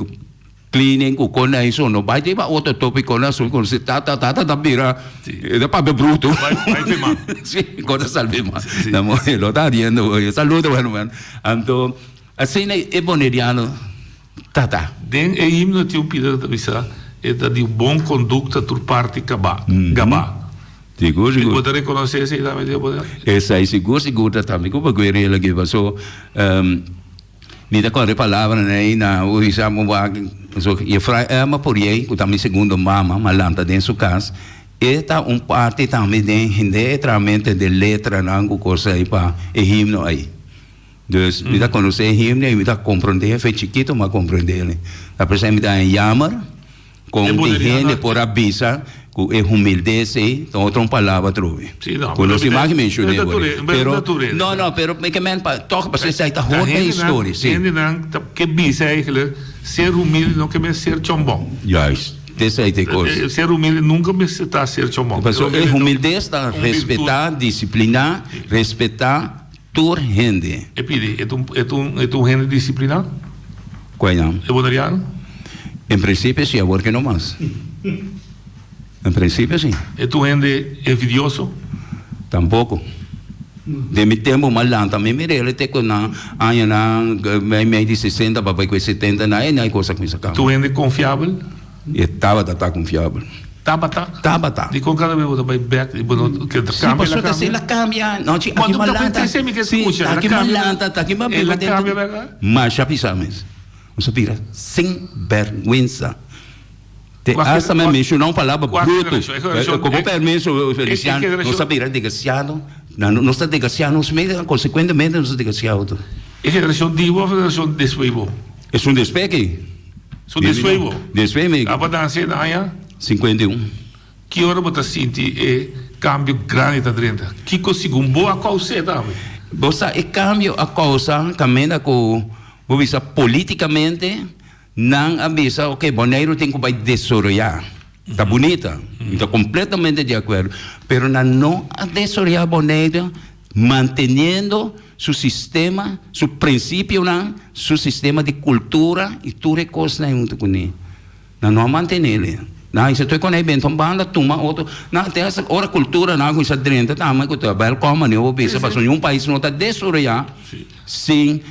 cleaning ku kon ei so no bai riba otro topiko nan so konosé tata tata ta bira e ta papia bruto.
Bai firma.
Si, kon ta sal firma. Lo ta hariendo, saludo Werleman. Anto asina e boneriano. Tata.
Den e himno tin un pida ta bisa, E ta di bon kondukta tur parti kaba, gabá.
Sigur, sigur.
Bo ta rekonosé esei tambe den bo?
Esei sigur, sigur ta tambe ku bo guerrero aki paso mi ta kòrda e palabranan ei na bo bisa bo wak paso Jefrou Emma Pourier ku ta mi segundo mama mi a lanta den su kas e ta un parti tambe den hende e trahamente den letranan ku kos ei pa e himno ei. Dus mi ta konosé e himno i mi ta komprondé fe chikito mi a komprondé el. Ta p'esei mi ta haña yamer kon tin hende por a bisa ku e humildes ei ta otro un palabra atrobe. Ku nos tin mas menshoné por ei. Pero no no pero mi ke men pa tòg pasobra esei ta hopi e historia si.
Hendenan ta ke bisa eigentlik ser humilde no ke men ser chòmbòn.
Juist esei ta e kos.
Ser humilde nunka mester ta ser chòmbòn.
Pasobra e humildes ta respetá disipliná respetá. Tur hende.
E pidi, e ta un, e ta un, e ta un hende disipliná?
Cual nan?
E boneriano?
En principio si, awor ke no mas. En principio si.
E ta un hende envidioso?
Tampoco. Den mi tempo mas lanta mi mir'el te cu nan añanan mei mei di sesenta pa bai cu e setenta nan e nan e cos a cuminsa
cambia. E ta un hende confiabel?
E tabata ta confiabel.
Tabata?
Tabata.
Dikon kada bes bo ta bai bek i bo no ke ta
kambia? Si, pasobra si el a kambia, no chi aki malanta. Si, aki malanta, taki ma biba
den. El a kambia bèrdat?
Masha pisa mes. Nos a bira sinbèrgwensa. Te asta mi a menshona un palabra bruto. Ku bo permiso, Feliciano, nos a bira degasiado. Nos ta degasiá nos mes, konsekuentemente nos ta degasiá otro.
E generashon di bo òf e generashon despues bo?
Esun despues aki.
So despues bo?
Despues mi.
Abo ta nase na aña?
51.
Ki ora bo ta sinti e kambio grandi ta drenta? Kiko segun bo a kous'é tambe?
Bo sa e kambio a kousa kaminda ku bo bisa politikamente nan a bisa oke Boneiru tin ku bai desaroyá. Ta bunita, mi ta kompletamente di akuerdo, pero nan no a desaroyá Boneiru. Manteniendo su sistema, su prinsipionan, su sistema di kultura i tur e kosnan ei huntu kuné. Nan no a mantenele. Nan a bisa tur e kos ei benta un banda, tuma otro. Nan te hasta ora kulturanan a kuminsá drenta tambe ku ta wèlkòm manera bo bisa pasobra niun pais no ta desaroyá sin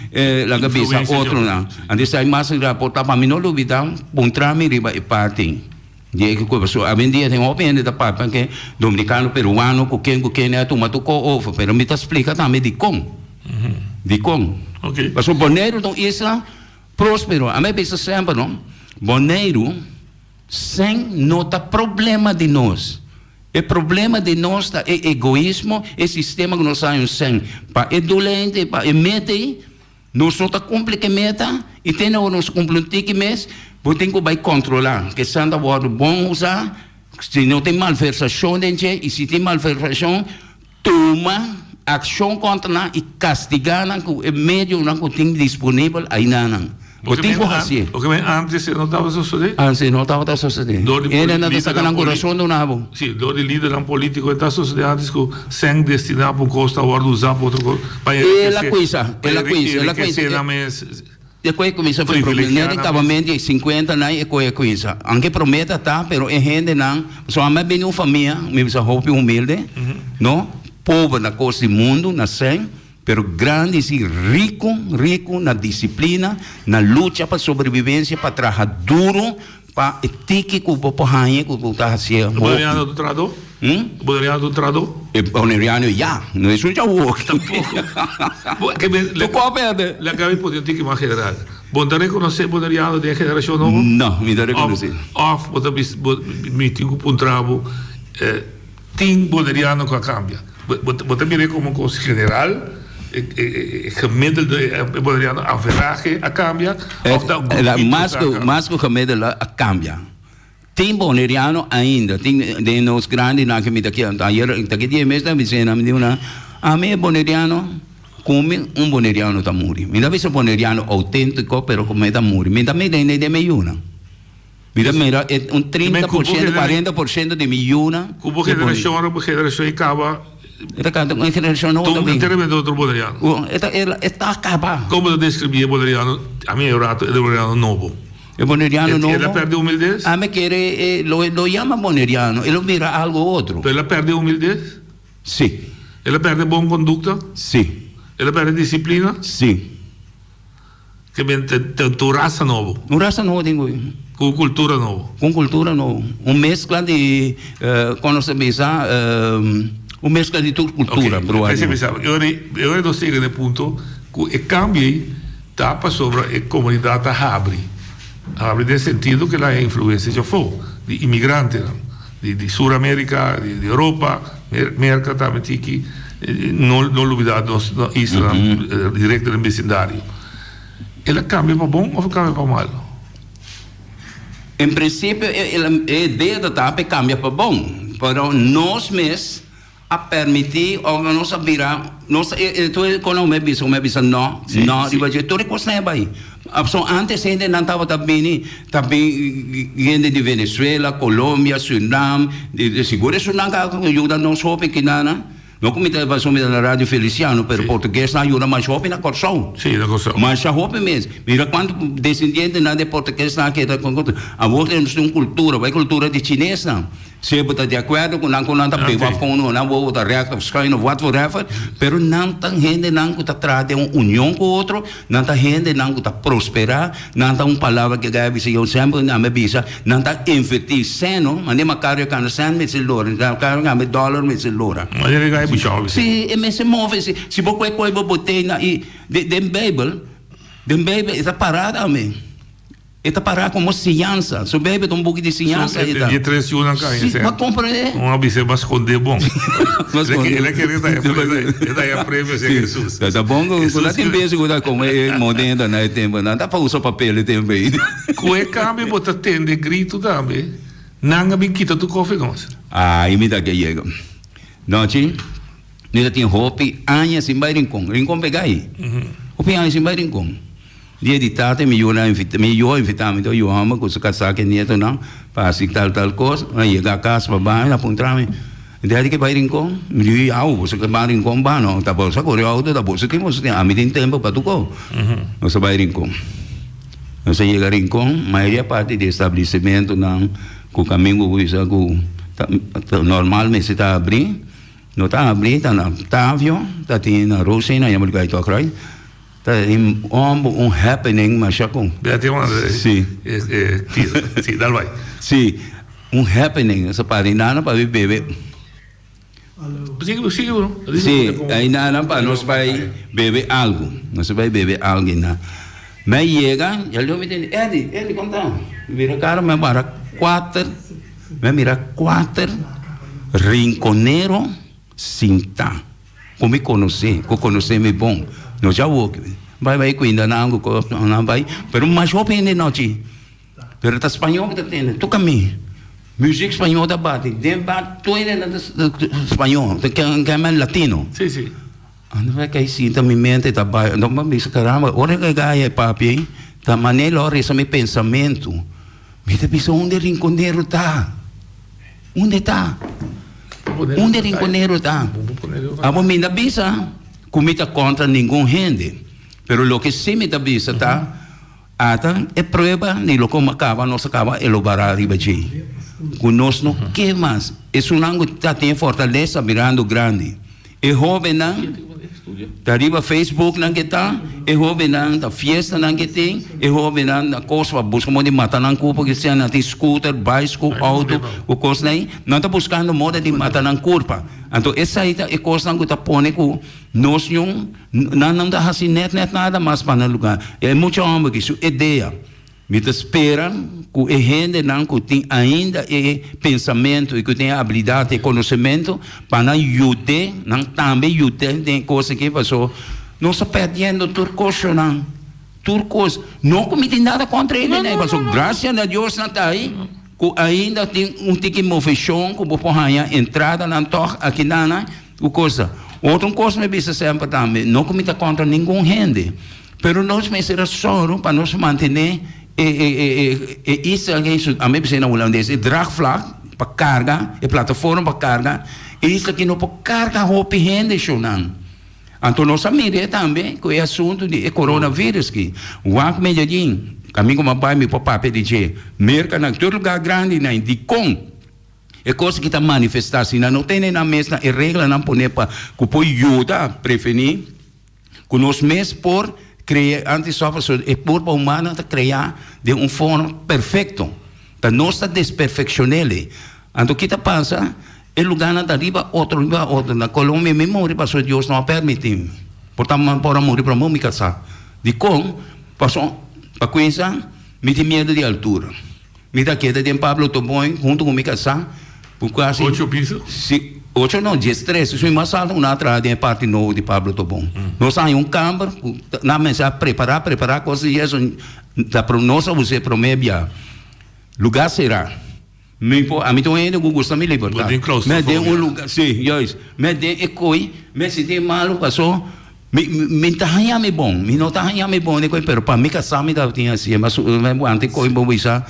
laga bisa otronan. Anto esei mas raportá pa mi no lubidá puntra mi riba e parti. Di e ku pasobra awendia tin hopi hende ta papia ke dominikano, peruano ku ken ku ken a tuma tur ko over, pero mi ta splika tambe dikon, dikon. Pasobra Boneiru ta un isla prospero, ami a bisa semper no, Boneiru sen no ta problema di nos, e problema di nos ta e egoismo, e sistema ku nos a haña un sen pa e dolente, pa e mete ei. Nos no ta kumpli ku e meta i te na ora nos kumpli un tiki mes, bo tin ku bai kontrolá ku esnan ta wòrdu bon usá, si no tin malversashon den dje i si tin malversashon tuma akshon kontra nan i kastigá nan ku e medionan ku tin disponibel ainanan. Bo tin ku hasié.
Oke men antes e no tabata sosodé?
Antes e no tabata sosodé.
Dor di
Hende nan ta saka nan kurason duna bo.
Sí, dor di lidernan polítiko e ta sosodé antes ku sèn destiná pa un kos ta wòrdu usá pa otro kos pa
El a kuinsa,
pa
el a kuinsa, el a kuinsa.
enrikesé nan mes.
E koe kuminsa for promé,
Privilegiá
net e
nan mes.
kabamento di sinkuenta nan e koe kuinsa. Anke promé ta ta, pero e hendenan, pasobra ami a bini un famia, mi bisa hopi humilde, no, pober na kos di mundu, na sèn. Pero grandi si rico, rico na disciplina, na lucha pa sobrevivencia, pa traha duro, pa e tiki cu bo por haña cu bo ta hacié
E
hopi.
boneriano ta un trahadó?
Hm?
E boneriano ta un trahadó?
E boneriano ya, no es un chawó.
Tampoco. Bo, ke me,
Tu ko perde.
Laga mi pone un tiki mas general. Bo ta reconoce boneriano den e generacion nobo?
No, mi ta reconoce.
Of, of bo ta bis, bo, mi tin cu puntra bo, eh. Tin boneriano ku a kambia. Bo ta mir'é komo kos general, e gemiddelde boneriano averahe a kambia òf ta grupito
Mas ku mas ku gemiddelde a kambia. Tin boneriano ainda, tin den nos grandinan ku mi ta keda. Ayer ta ki dia mes ta bisena mi di una, ami e boneriano ku mi un boneriano ta muri. Mi ta bisa boneriano outéntiko pero ku mi ta muri. Mi ta mira den mi yunan. Mi ta mira e un 30%, 40% di mi yunan.
Ku bo generashon ora bo generashon e kaba.
E ta kaba un generashon nobo ta bin.
Enteramente otro boneriano.
E ta e ta kaba.
Kon bo ta deskribí e boneriano, ami e rato e boneriano nobo?
E boneriano nobo.
El a pèrdè humildes?
Ami kere e lo lo yama boneriano, e lo mira algo otro.
Pero el a pèrdè humildes?
Si.
El a pèrdè bon kondukta?
Si.
El a pèrdè disiplina?
Si.
Ke men ta un rasa nobo.
Un rasa nobo tin ku.
Ku un kultura nobo.
Ku un kultura nobo. Un meskla di, kon nos ta bisa, un meskla di tur kultura.
Oke, esei bisa. E ora e ora nos yega na e punto ku e kambio ei ta pasobra e komunidat ta habri. Habri den sentido ku el a haña influensia dje afó, di imigrantenan, di Sur Amerika, di Europa, Merka tambe tiki. No no lubida nos islanan directo den becindario. El a cambia pa bon of a cambia pa malo?
En principio e idea ta ta pa e cambia pa bon, pero nos mes a permiti of nos a bira, nos tur con mi a bisa, mi a bisa no, no riba dje, tur e cosnan a bay. Pasobra antes hendenan tabata bini, ta bin hende di Venezuela, Colombia, Surinam, sigur esunnan ka yuda nos hopi kinanan. No ku mi ta pasobra mi ta na Radio Feliciano, pero portuguesnan a yuda masha hopi na Kòrsou.
Sí, na Kòrsou.
Masha hopi mes. Mira kuantu desendientenan di portuguesnan a keda. Awor nos tin un kultura, bai kultura di chinesnan. Si bo ta di akuerdo ku nan ku nan ta beba of kon nan wowo ta règt of schuin of whatforever, pero nan ta hendenan ku ta traha den un union ku otro, nan ta hendenan ku ta prosperá, nan ta un palabra ku a bisa yo semper nan a bisa, nan ta invertí seno, manera Macario a kanda sèn mester lora, Macario a kambia dòler mester lora.
Manera e bushau bisa.
Si, e mester move, si, si bo kue koi bo bot'é na i den Beibel, den Beibel e ta pará tambe. E ta pará komo siñansa. Su Beibel ta un buki di siñansa.
So, e di tres yunan ka
Si, bo a komprendé?
Un a bis'é, Bo a skondé bon. El a kere e ta haña premio si Hesus.
Ta bon ku nan tin bes ku ta kome e moneda na e tempu. Nan ta pa usa papel e tempu ei.
Ku e kambio bo ta tende gritu tambe, Nan a bin kita tur kofi nos.
Ai mi ta ke yega. Nochi, mi ta tin hopi aña sin bai Rincon. Rincon pega ei. Hopi aña sin bai Rincon. Dia di tata mi yu a invita mi yu a invita mi yu homber ku su kasá ku e nietonan pa hasi tal tal kos. Mi a yega kas pa baño a puntra mi. Daddy ke bai Rincon? Mi di, Yaw, boso ke ban Rincon ban no. Ta boso a kore outo, ta boso tin boso tin. Ami tin tempo pa tuko. Nos a bai Rincon. Nos a yega Rincon, mayoria parti di establesimentonan ku kamingu ku bisa ku ta normal mester ta abrí, no ta abrí, ta na Tavio, ta tin na Rosena, yama lugar di Tòkròi. Ta un homber un happening masha con.
Bea tin un
Si.
Si, dal bai.
Si, un happening. Esa pa di nana pa bi bebe.
Sigui, sigui bro.
Si, ai nana pa nos bai bebe algo. Nos bai bebe algo na. Mi yega, ya leu mi tende, Eddie, Eddie, kon ta? Mi bira kara, mi a mira kuater, mi a mira kuater rinkonero sinta. Ku mi konosé, ku konosé mi bon. No dja wou bai bai kuinda nan ku kos nan bai, pero mas hopi hende nochi. Pero ta spañó ku ta tende tur kamin. Muzik spañó ta bati den bar tur hende nan ta spañó, ta kende latino.
Sí, sí.
Ando bai kai sinta mi mente ta bai, anto mi a bisa caramba ora ku e gaya e papia ei ta manera lo a resa mi pensamentu. Mi ta bisa unda e rinkonero ta? Unda e ta? Unda e rinkonero ta? Abo mi no ta bisa ku mi ta kontra ningun hende, pero loke si mi ta bisa ta, ata e prueba di loke a kaba nos a kaba elobara riba dje, ku nos no ke mas. Esunnan ku ta tin e fortalesa mirando grandi. E hóbennan ta riba Facebooknan ke ta, e hóbennan ta fiestanan ke tin, e hóbennan ta kos pa buska moda di mata nan kurpa, ke sea nan tin scooter, bicycle, auto ku kosnan ei, nan ta buskando moda di mata nan kurpa. Anto esei ta e kosnan ku ta pone ku nos ñun nan no ta hasi nèt nèt nada mas pa nan lugá. E mucha hòmber ki su idea. Mi ta spera ku e hendenan ku tin ainda e pensamentu i ku tin e abilidat, e konosementu, pa nan yud'é, nan tambe yud'é den e kos aki, paso nos ta pèrdiendo tur kosnan, tur kos. No ku mi tin nada kontra e hendenan, paso grasia na Dios nan ta ei ku ainda tin un tiki moveshon ku bo por haña entradanan tòg akinan ku kosa. Otro kos mi bisa semper tambe, no ku mi ta kontra ningun hende. Pero nos mester a sòru pa nos mantené e e e e e isla aki su ami bisa na hulandes e draagvlak pa karga e plataforma pa karga e isla aki no por karga hopi hende shownan. Anto nos a mir'é tambe ku e asuntu di e coronavirus aki. Wak Medellin, ami ku mi a bai mi por papia di dje, Merka nan tur lugá grandi nan dikon e kos aki ta manifestá si nan no tene nan mes na e reglanan poné pa ku por yuda prevení. Ku nos mes por krea antistof pasobra e kurpa humano ta kreá den un forma perfekto. Ta nos ta desperfekshon'el. Anto ki ta pasa? E lugánan ta riba otro, riba otro. Na Colombia mi muri pasobra Dios no a permití mi. Por ta mi por a muri promé mi kasá. Dikon? Pasobra pa kuinsa mi tin miedu di altura. Mi ta keda den Pablo Tobón hunto ku mi kasá ku kasi.
Ocho piso?
Si, ocho no, diestres. Esei mas alto ku nan a traha den e parti nobo di Pablo Tobón. Nos a haña un kamber ku nan mester a prepará, prepará kos di eso. Ta nos a usa e promé bia. Lugá será. Mi por, ami ta un hende ku gusta mi libertat.
Bo tin
klaustrofobia. Mi den un lugá, si, juist. Mi den e koi, mi sinti malu paso. Mi mi ta haña mi bon, mi no ta haña mi bon dikoi, pero pa mi kasá mi tabatin hasié, mas mi a wanta e koi bo bisa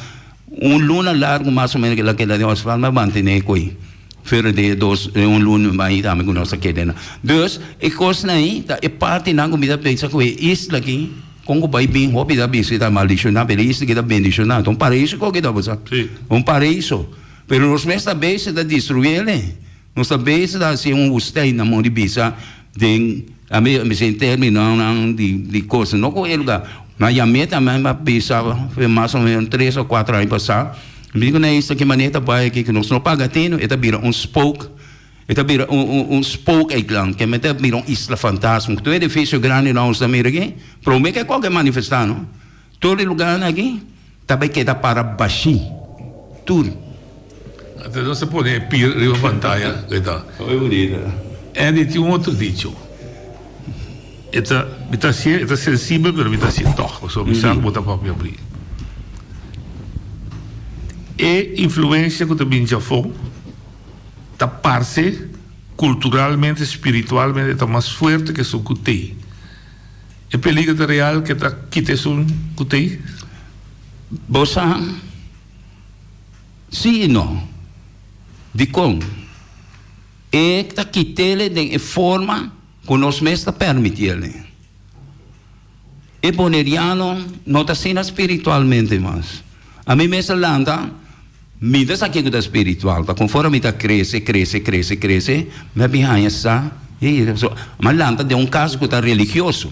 un luna largu mas o menos kila keda den hospital mi a mantené e koi fuera di e dos un luna mai tambe ku nos a keda einan. Dus e kosnan ei ta e partinan ku mi ta pensa ku e isla aki kon ku bai bin hopi ta bisa ta maldishoná pero e isla aki ta bendishoná ta un paraiso ku aki ta bo sa un paraiso pero nos mes ta bes ta destruiel. Nos ta bezig ta hasi un wustijn na mon di bisa den ami a bisa den terminonan di di cosa no cu e lugar na yamé tambe mi a bisa mas o menos tres o cuatro aña pasa mi di cu nan esta ki manera ta bay aki cu nos no paga tino e ta bira un spook e ta bira un un un spookeiland ke ta bira un isla fantasma cu tur edificio grandi nos ta mira aki prome ke cualke manifesta no. Tur e lugarnan aki ta bai keda para bashí, tur.
Anto nos a pone e pir riba pantaya, koe ta.
Hopi bunita.
Andy tin un otro dicho. E ta, mi ta hasié, e ta sensibel pero mi ta hasié tòg, pasobra mi sa ku bo ta papia abrí. E influensia ku ta bini djafó ta parse kulturalmente, spiritualmente ta mas fuerte ke esun ku t'ei. E peligro ta real ke ta kita esun ku t'ei?
Bo sa? Sí i no. Dikon? E ta kit'ele den e forma ku nos mes ta permitiele. E boneriano no ta asina spiritualmente mas. Ami mes a lanta, mi ta sa kiko ta spiritual, ta konforme mi ta krese, krese, krese, krese, mi a bin haña sa, hey, so, mi a lanta den un kas ku ta religioso.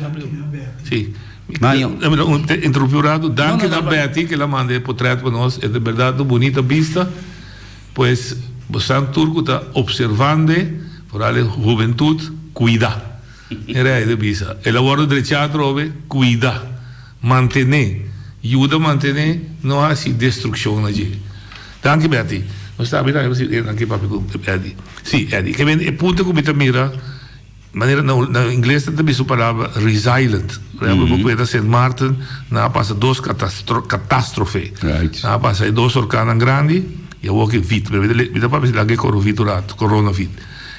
Sí. Interrumpí un rato. Danki na Betty ke la manda e potret pa nos. E ta berdad un bunita bista. Pues bosan tur ku ta observande, foral e hubentud, kuida. E rei ta bisa, el a wòrdu drechá atrobe, kuida, mantené, yuda mantené, no hasi destrukshon na dje. Danki Betty. Nos ta abi tambe si e nan ke papia ku Eddy. Si, Eddy, ke men e punto ku mi ta mira, manera na na ingles nan ta bisa un palabra resilient. Por ehempel, bo kuenta Sint Maarten, nan a pasa dos katastrofe. Nan a pasa e dos orkannan grandi i awor ke vit. Pero mi ta papia si laga e korovit un rato, koronavit.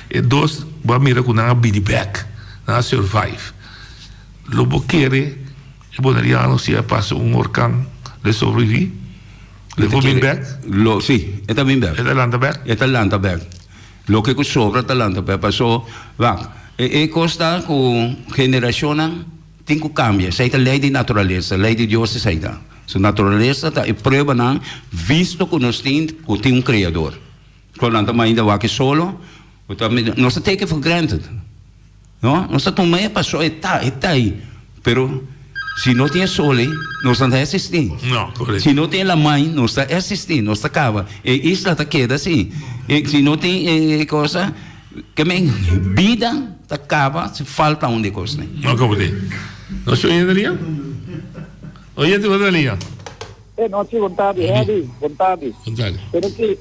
E dos bo a mira ku nan a bini bek, nan a survive. Lo bo kere e boneriano si a pasa un orkan lo e sobrevivi? Lo e por bin bek?
Lo, si, e ta bin bek.
E ta lanta bek?
E ta lanta bek. Loke ku sobra ta lanta bek. Paso, wak, e kos ta ku generashonnan tin ku kambia. Esei ta lei di naturalesa, lei di Dios esei ta. Su naturalesa ta e pruebanan visto ku nos tin ku tin un Kreador. Ku nan ta mainda wak e solo, ku ta nos ta take it for granted, no? Nos ta tuma e paso e ta, e ta ei. Pero si no tin e sol ei, nos no ta existi.
No, correcto.
Si no tin e lamai, nos ta existi, nos ta caba. E isla ta keda asi. E si no tin e cosa, ke men bida ta caba si falta un di e cosnan.
No, como te? Nos oyente lia? Oyente bo ta lia?
E nochi bon tardi Eddy, bon tardi.
Bon tardi.
Pero ki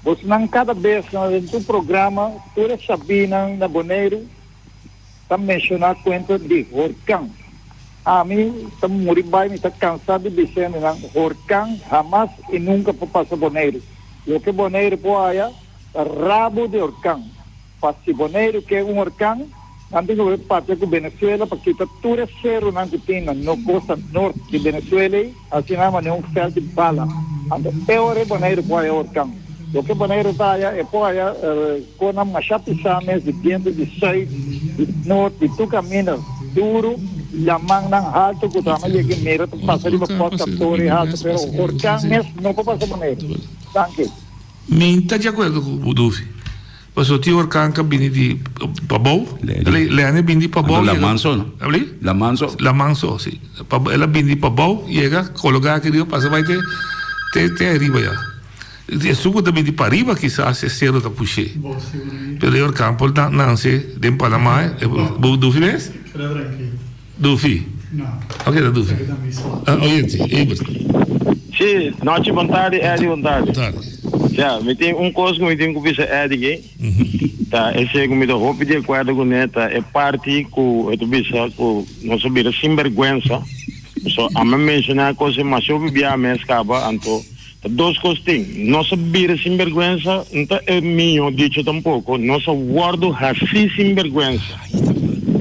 bosnan kada bes na den tur programa tur e sabinan na Boneiru ta menshoná kuenta di horkan. Ami ta muri bai mi ta kansa di bisa hendenan horkan hamas i nunka por pasa Boneiru. Loke Boneiru por haya ta rabu di horkan. Pa si Boneiru ke un orkan, nan tin ku bai papia ku Venezuela pa kita tur e serunan ku tin na no kosta nort di Venezuela ei, asina manera un vèlt di bala. Anto e ora ei Boneiru por haya orkan. Loke Boneiru ta haya, e por haya konan masha pisá mes di bientu di sùit, di nort, di tur kaminda duru, lamannan haltu ku ta ama yega i mira ta pasa riba pòt Kaptori haltu, pero orkan mes no por pasa Boneiru. Danki.
Mi ta di akuerdo ku bo, Dufi. Pasobra tin orkan ka bini di pabou. Lene bini di pabou.
Anto laman so, no?
Abli?
Laman so.
Laman so, si. El a bini di pabou, yega, kologá aki riba, pasa bai te, te, te ariba ya. Esun ku ta bini di pariba kisas e sero ta push'é. Pero e orkan por nanse den Panamá, bo Dufi mes? Dufi.
No.
Ok, ta Dufi.
Esaki ta mi so.
Ah, oyente, Ebert.
Sí, nochi bon tardi, Eddie, bon tardi.
Bon tardi.
Ja, mi tin un kos ku mi tin ku bisa Eddie ki, ta esei ku mi ta hopi di akuerdo kuné, ta e parti ku e ta bisa ku nos a bira sinbergwensa. So, ami a menshoná e kos ei masha hopi biaha mes kaba, anto ta dos kos tin, nos a bira sinbergwensa, no ta e mihó dicho tampoko, nos a wòrdu hasí sinbergwensa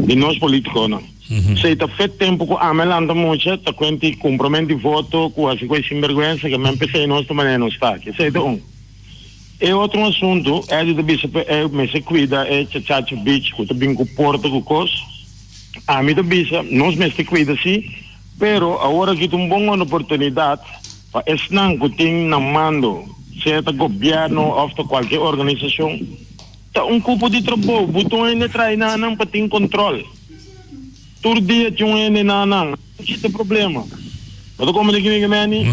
di nos polítikonan. Esei ta fe tempu ku ami a lanta mucha ta kuenti kumprament di voto ku hasi ku e sinbergwensa ke men p'esei nos ta manera nos ta aki. Esei ta un. E otro un asuntu, Eddie ta bisa pa e mester kuida e Chachacha Beach ku ta bin ku porta ku kos. Ami ta bisa nos mester kuida si, pero awor aki ta un bon oportunidat pa esnan ku tin na mando, sea ta gobièrnu òf ta kualke organisashon, ta un kupo di trabou, bo ta un hende traha na nan pa tin kontròl. Tur dia tin un hende na nan. Ki ta problema? Bo ta komprende ki mi ke meni?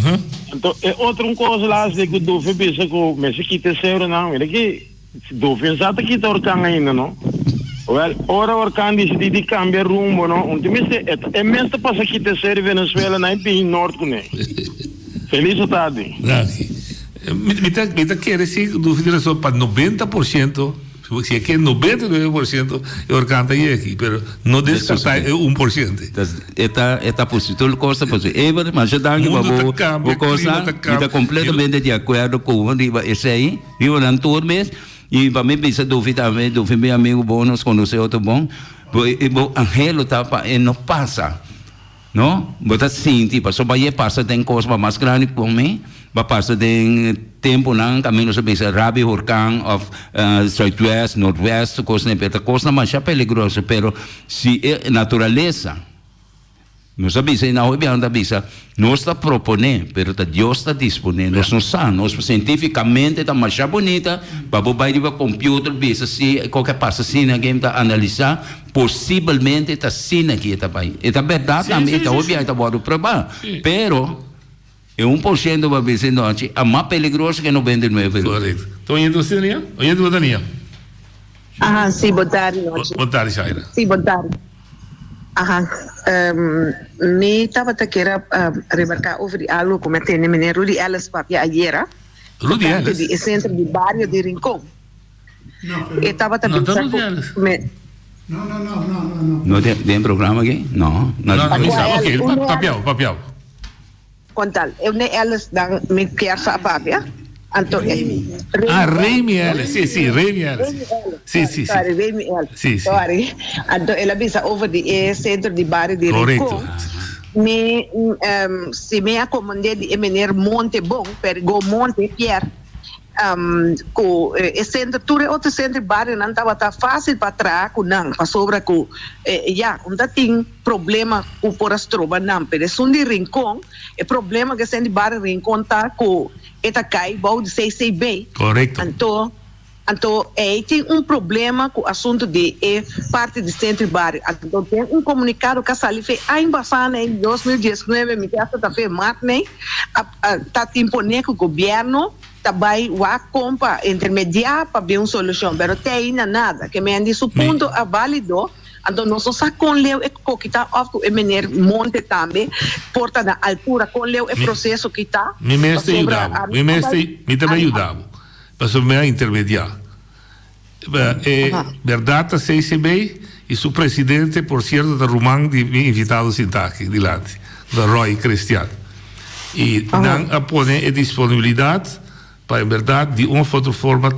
Anto e otro un kos las di ku Dufi bisa ku mester kita e seuronan. Mira ki Dufi no sa ta kita orkan ainda no. Wèl, ora orkan disidí di kambia rumbo no, un tin mester e mes ta pasa kita e seu di Venezuela na e bin nort kuné. Felis atardi.
Danki. Mi ta mi ta kere si Dufi tin rason pa 90%. Si e ke 99% e orkan ta yeki, pero no deskartá e 1%.
E ta e ta pusi tur kos ta pusi. Eber, masha danki pa
Mundu
bo
ta kambia,
bo
klima
kosa.
ta
Mi ta
kambia.
kompletamente di akuerdo ku bo riba esei, riba nan tur mes. I pa mi bisa Dufi tambe, Dufi mi amigu bon, nos konosé otro bon. Bo e bo anhelo ta pa e no pasa. No, bo ta sinti, pasobra e pasa den kos pa mas grandi ku mi. Bo a pasa den temponan kaminda nos a bisa rabi horkan of zuidwest, noordwest, kosnan pero ta kosnan masha peligroso pero si e naturalesa nos a bisa y na hopi biaha nos ta bisa nos ta propone pero ta Dios ta dispone nos no sa nos cientificamente ta masha bunita pa bo bay riba computer bisa si koke a pasa asina aki ta analisa posibelmente ta asina aki e ta bay e ta berdad tambe y ta hopi biaha ta wordo proba pero E un por ciento pa bisa e nochi a mas peligroso ke 99.
Correcto. Ta oyendo asina nia? Oyendo bo ta nia?
Aha, si, bo tardi nochi.
Bo tardi, Shaira.
Si, bo tardi. Aha, mi tabata kier a remarca over di algo cu mi a tende meneer Rudy Ellis papia ayera.
Rudy
Tocante
Ellis?
di e centro di bario di Rincon. E tabata
No, ta
bisa
Rudy
cu
Ellis.
me.
No, no, no, no, no, no.
No den den programa aki? No.
No, no, mi sa.
Cual?
Ok,
Uno
papiao, papiao.
Kontal, eu ne Ellis dan mi kier sa papia. Anto e Remy
Ah,
Ellis.
Remy Ellis, si, si, Remy Ellis.
Remy Ellis,
Si,
sorry,
si, si.
sorry, Remy Ellis.
Si, si.
Sorry. Anto el a bisa over di e centro di bario di
Correcto.
Rincon. Mi, um, si mi a komandé di e meneer Monte bon, Pergo Monte Pierre, Ku e sentro, tur e otro sentro di barionan tabata fásil pa traha ku nan, pasobra ku ya, un ta tin problema ku por a stroba nan, pero esun di Rincon, e problema ku e sentro di bario Rincon ta ku e ta kai bou di CCB.
Korekto.
Anto, anto ei tin un problema ku asuntu di e parti di sentro di bario. Anto den un komunikado ku a sali fe aña pasá nei, 2019, mi ke hasta ta fe mart nei, a ta tin pone ku gobièrnu ta bai wak kon pa intermediá pa bin un solushon, pero te ainda nada. Ke men di su punto a válido, anto nos no sa kon leu e koki ta òf ku e mener Monte tambe por ta na altura kon leu e proseso ki ta.
Mi mes ta
Pasobra
yuda bo,
ami
mi
ta
mes
bai
mi ta bai yuda bo, pasobra mi a intermediá. E berdad ta CCB y su presidente por cierto ta ruman di mi invitado sinta aki dilanti, ta Roy Crestian. Y nan a pone e disponibilidad pa en berdad di un of otro forma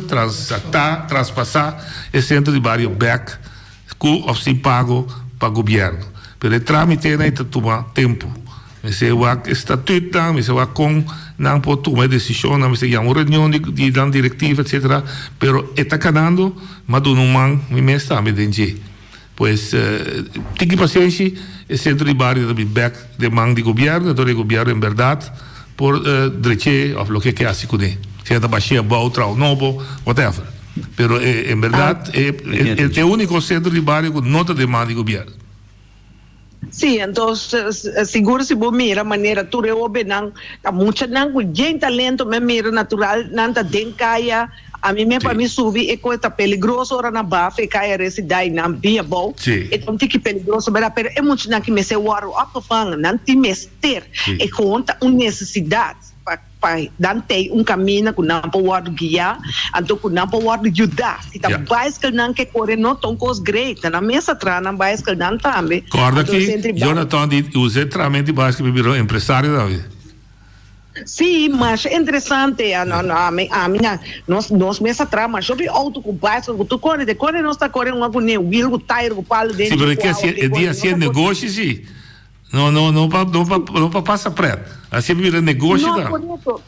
transacta, traspasa e centro di bario bek Cu of sin pago pa gobierno. Pero e tramitenan ta tuma tempo. Mester wak e statuutnan, mester wak con nan por tuma e decisionnan, mester yama un reunion di nan directiva etcetera. Pero e ta canando, m'a duna un man mi mes tambe den dje. Pues tiki pasenshi, e centro di bario ta bin bek den man di gobierno, enton e gobierno en berdad por drech'é of loke ke haci cune. Sea ta bash'é abao, traha un nobo, whatever. Pero en berdad e e unico centro di bario cu no ta den man di gobierno.
Sí, anto sigur si bo mira manera tur e hobennan ta muchanan cu yen talento mi a mira natural nan ta den caya ami me pa mi subi e cosa ta peligroso ora nan baha fe caya resi dai nan bin abou e ta un tiki peligroso berdad pero e muchanan ki mester wordo opgevangen nan tin mester e gewoon ta un necesidad. Pa pa nan tei un kaminda ku nan por wòrdu guiá, anto ku nan por wòrdu yudá. Si ta baiskelnan ke kore no ta un kos great, nan a mester traha nan baiskelnan tambe.
Kòrda
Anto
ki
sentri bai.
Jonathan di usa e tramento di baiskel pa bira un empresario tambe.
Sí, masha interesante. A no no ami ami na nos nos mes a traha masha hopi outo ku baiskel ku tur kore. De kore nos ta kore un ku ne wiel ku tayer ku palu den
Sí, pero e
ku
ke
awa
hasié
ke
e
kore
di
nos
hasié
ta kore.
negoshi sí. No, no, no pa, no pa, no pa pasa pret. Así bira negoshi
No,
ta.
correcto.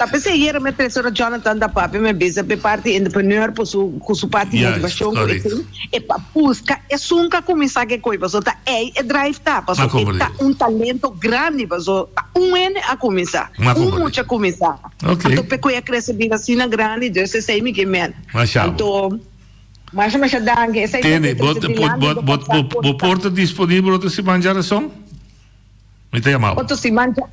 Ta p'esei ayer mi tresora Jonathan ta papia, mi bisa p'e parti entrepreneur por su, cu su parti
Juist,
motivacion cu e
correcto.
tin, e pa busca esun cu a cuminsa cu e coy, pasobra ta ey e drive ta,
Ma
pasobra e
comprende.
ta un talento grandi, pasobra ta un hende a cuminsa,
Ma
un
comprende.
mucha a cuminsa.
Ok.
Anto p'e coy a crece bira asina grandi, dus esey mi ke men.
Masha bo.
Anto, masha masha danki. Esey ta
Tene,
e
bo,
trece
bo,
dilanti,
bo,
bo
bo,
pa sa
bo,
por
bo
ta.
por ta disponibel otro siman djarason? Mi ta yama bo.
Otro siman dja.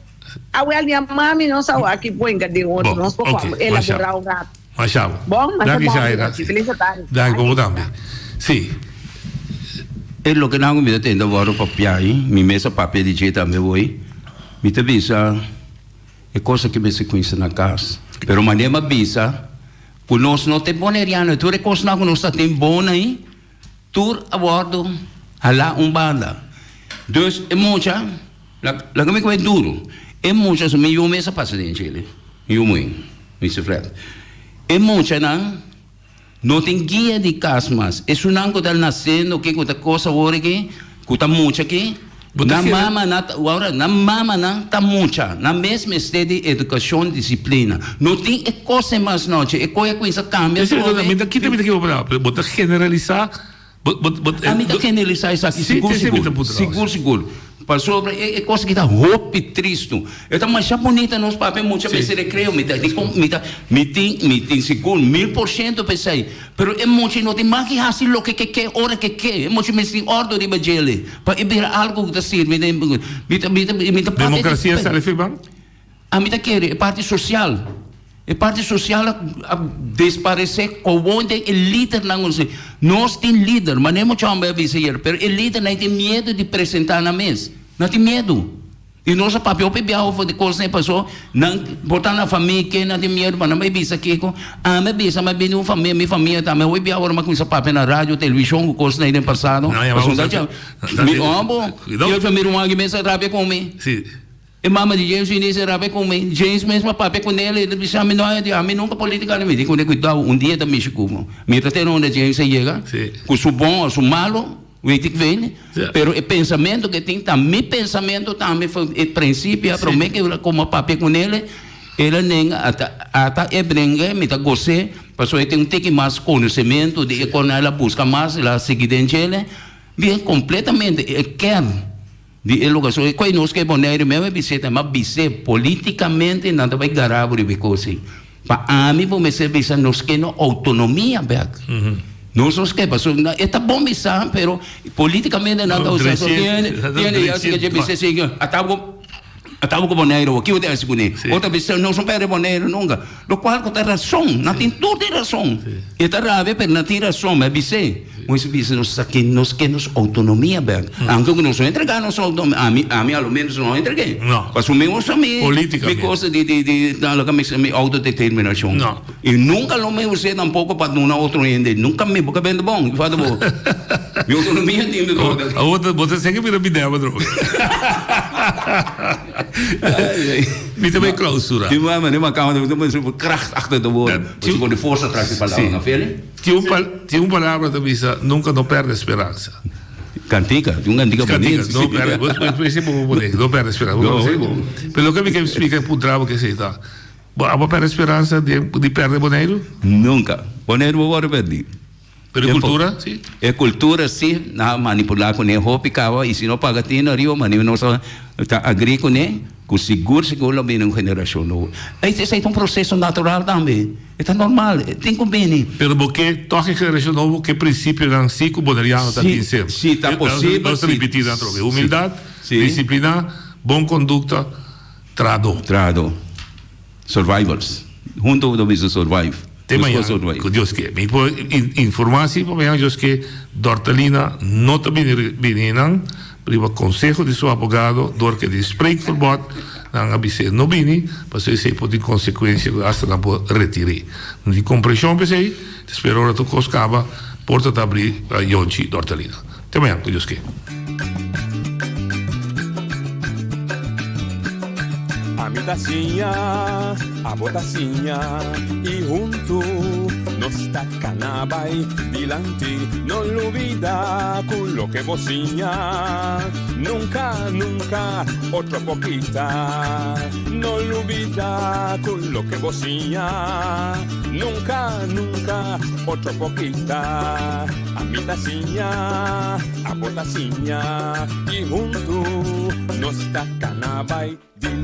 Awel mi a mami nos a wak ki poinga den otro.
Bon,
Nos por
ok,
kwam
masha.
elabora un rato.
Masha bo.
Bon, masha
Danki
danki
Shaira.
Rochi. Feliz tardi.
Danki pa bo tambe. Si.
E loke nan ku mi ta tenta wòrdu papia ei, mi mes a papia di dje tambe woi, mi ta bisa e kos aki mester kuminsa na kas. Pero manera mi a bisa ku nos no ta e boneriano, tur e kosnan ku nos ta tin bon ei, Tur a wordo halá un banda. Dus e mucha, laga mi kohe duru, e mucha su mi yu mes a pasa den Chile, mi yu muhé, Mister Fred. E muchanan no tin guia di kas mas. Esunnan ku ta nasendo aki, ku ta kos awor aki, ku ta mucha aki. Nan mama nan ta ora nan mamanan ta mucha nan mes mester di educacion disciplina no tin e cos ei mas nochi e coy a cuminsa cambia
Esei ta mi ta kita mi ta kiba palabra pero bo ta generalisa bo bo bo
Ami ta generalisa esaki
Si
sigur
esei mi ta
sigur
puntra
sigur sigur pasobra e e cos aki ta hopi tristo e ta masha bunita nos papia mucha
Si
mester recreo mi ta dicon mi ta mi tin mi tin sigur 1000% p'esei Pero e mochi no tin mag di hasi loke ke ke ora ke ke. E mochi mester tin ordo riba djele pa e bira algo ku ta sirbi den mi ta mi ta mi ta papia di
Demokrasia sali firman?
Ami ta kere e parti sosial. E parti sosial a a desparesé kowon den e lidernan ku nos. Nos tin lider, manera mucha homber a bisa ayer, pero e lidernan tin miedu di presentá nan mes. Nan tin miedu. I nos a papia hopi biaha over di kosnan paso nan por ta na famia ke nan tin miedu pa nan bai bisa kiko. Ami a bisa mi a bini un famia mi famia tambe hopi biaha ora mi a kuminsa papia na radio televishon ku kosnan ei den pasado pasobra ta dje mi obo i mi ruman aki mes a rabia ku mi e mama di James Eunice a rabia ku mi James mes a papia ku nel el a bisa mi no ami nunka politica mi di ku kuidao un dia ta mishi ku bo mi ta tene unda James a yega ku su bon o su malo. Weet ik veel, pero e pensamento ke tin ta mi pensamento tambe for e principio a prome ke el como a papia con el, el a nenga ata ata e brenga mi ta gos'é pasobra e tin un tiki mas conocemento di e con el a busca mas el a sigui den djele bien completamente e kern di e lugar so e koe nos ke Bonaire mi a bis'é tambe a bis'é politicamente nan ta bay gara bo riba e cos ei. Pa ami bo mester bisa nos ke no autonomia bek. Nos nos ke pasobra e ta bon bisa pero politicamente nan ta usa so tiene tiene ya si ke bisa si ata bo ata bo ku Boneiru bo kico ta hasi kuné otro bisa nos no perde Boneiru nunca lo cual ku ta rason nan tin tur tin rason e ta rabia pero nan tin rason mi a bis'é. Moises bisa nos sa ke nos ke nos outonomia bek. Aunke ku nos no entrega nos outonomia, ami, ami a lo menos no entreg'é.
No.
Pasobra mi usa mi,
Políticamente.
mi cosa di, di, di, na loke mi sa mi autodeterminacion.
No.
I nunca lo mi us'é tampoco pa duna otro hende. Nunca mi boca bende bon, i fada bo. Mi outonomia tin mi
Bo,
boca.
awor ta, bo ta seki bira bidea pa droga. Mi ta bay clausura.
Di manera mi a caba di kracht achter de woorden.
Dat,
Bo si pone forsa tras di palabra,
Sí.
no Feli?
Tin un pal tin un palabra ta bisa nunca no perde speransa.
Cantica, tin un cantica
Cantica,
bonito.
no perde, bo bo bo bo pone, no perde speransa.
No, hoy bo.
Pero loke mi ke splika e puntra bo ke esei ta, bo abo perde speransa di di perde Boneiru?
Nunca. Boneiru bo wòrdu pèrdí.
Pero e cultura si?
E cultura si, nan a manipulá kuné hopi kaba i si no paga tino ariba manera nos a ta agrí kuné ku sigur sigur lo bini un generashon nobo. Esei ta un proseso natural tambe. E ta normal, e tin ku bini.
Pero bo ke tòg e generashon nobo ku e prinsipionan si ku boneriano ta tin semper.
Si, ta posibel.
Nos ta ripití nan atrobe. Humildat, disiplina, bon kondukta, trahadó.
Trahadó. Survivors. Hunto bo ta bisa survive.
Te mañana, ku Dios ke. Mi por informá si pa mañana Dios ke Dortalina no ta bini bini nan riba konseho di su abogado dor ke di spreekverbod nan a bis'é no bini pasobra esei por tin konsekuensia ku asta nan por retir'é. No tin komprenshon p'esei, ta spera ora tur kos kaba porta ta abrí pa Yonchi Dortalina. Te mañana ku Dios ke.
Ami ta siña, abo ta siña y huntu nos ta cana bay dilanti. No lubida cu loke bo siña nunca, nunca otro por kita. No lubida cu loke bo siña nunca, nunca otro por kita. Ami ta siña, abo ta siña y huntu nos ta cana bay.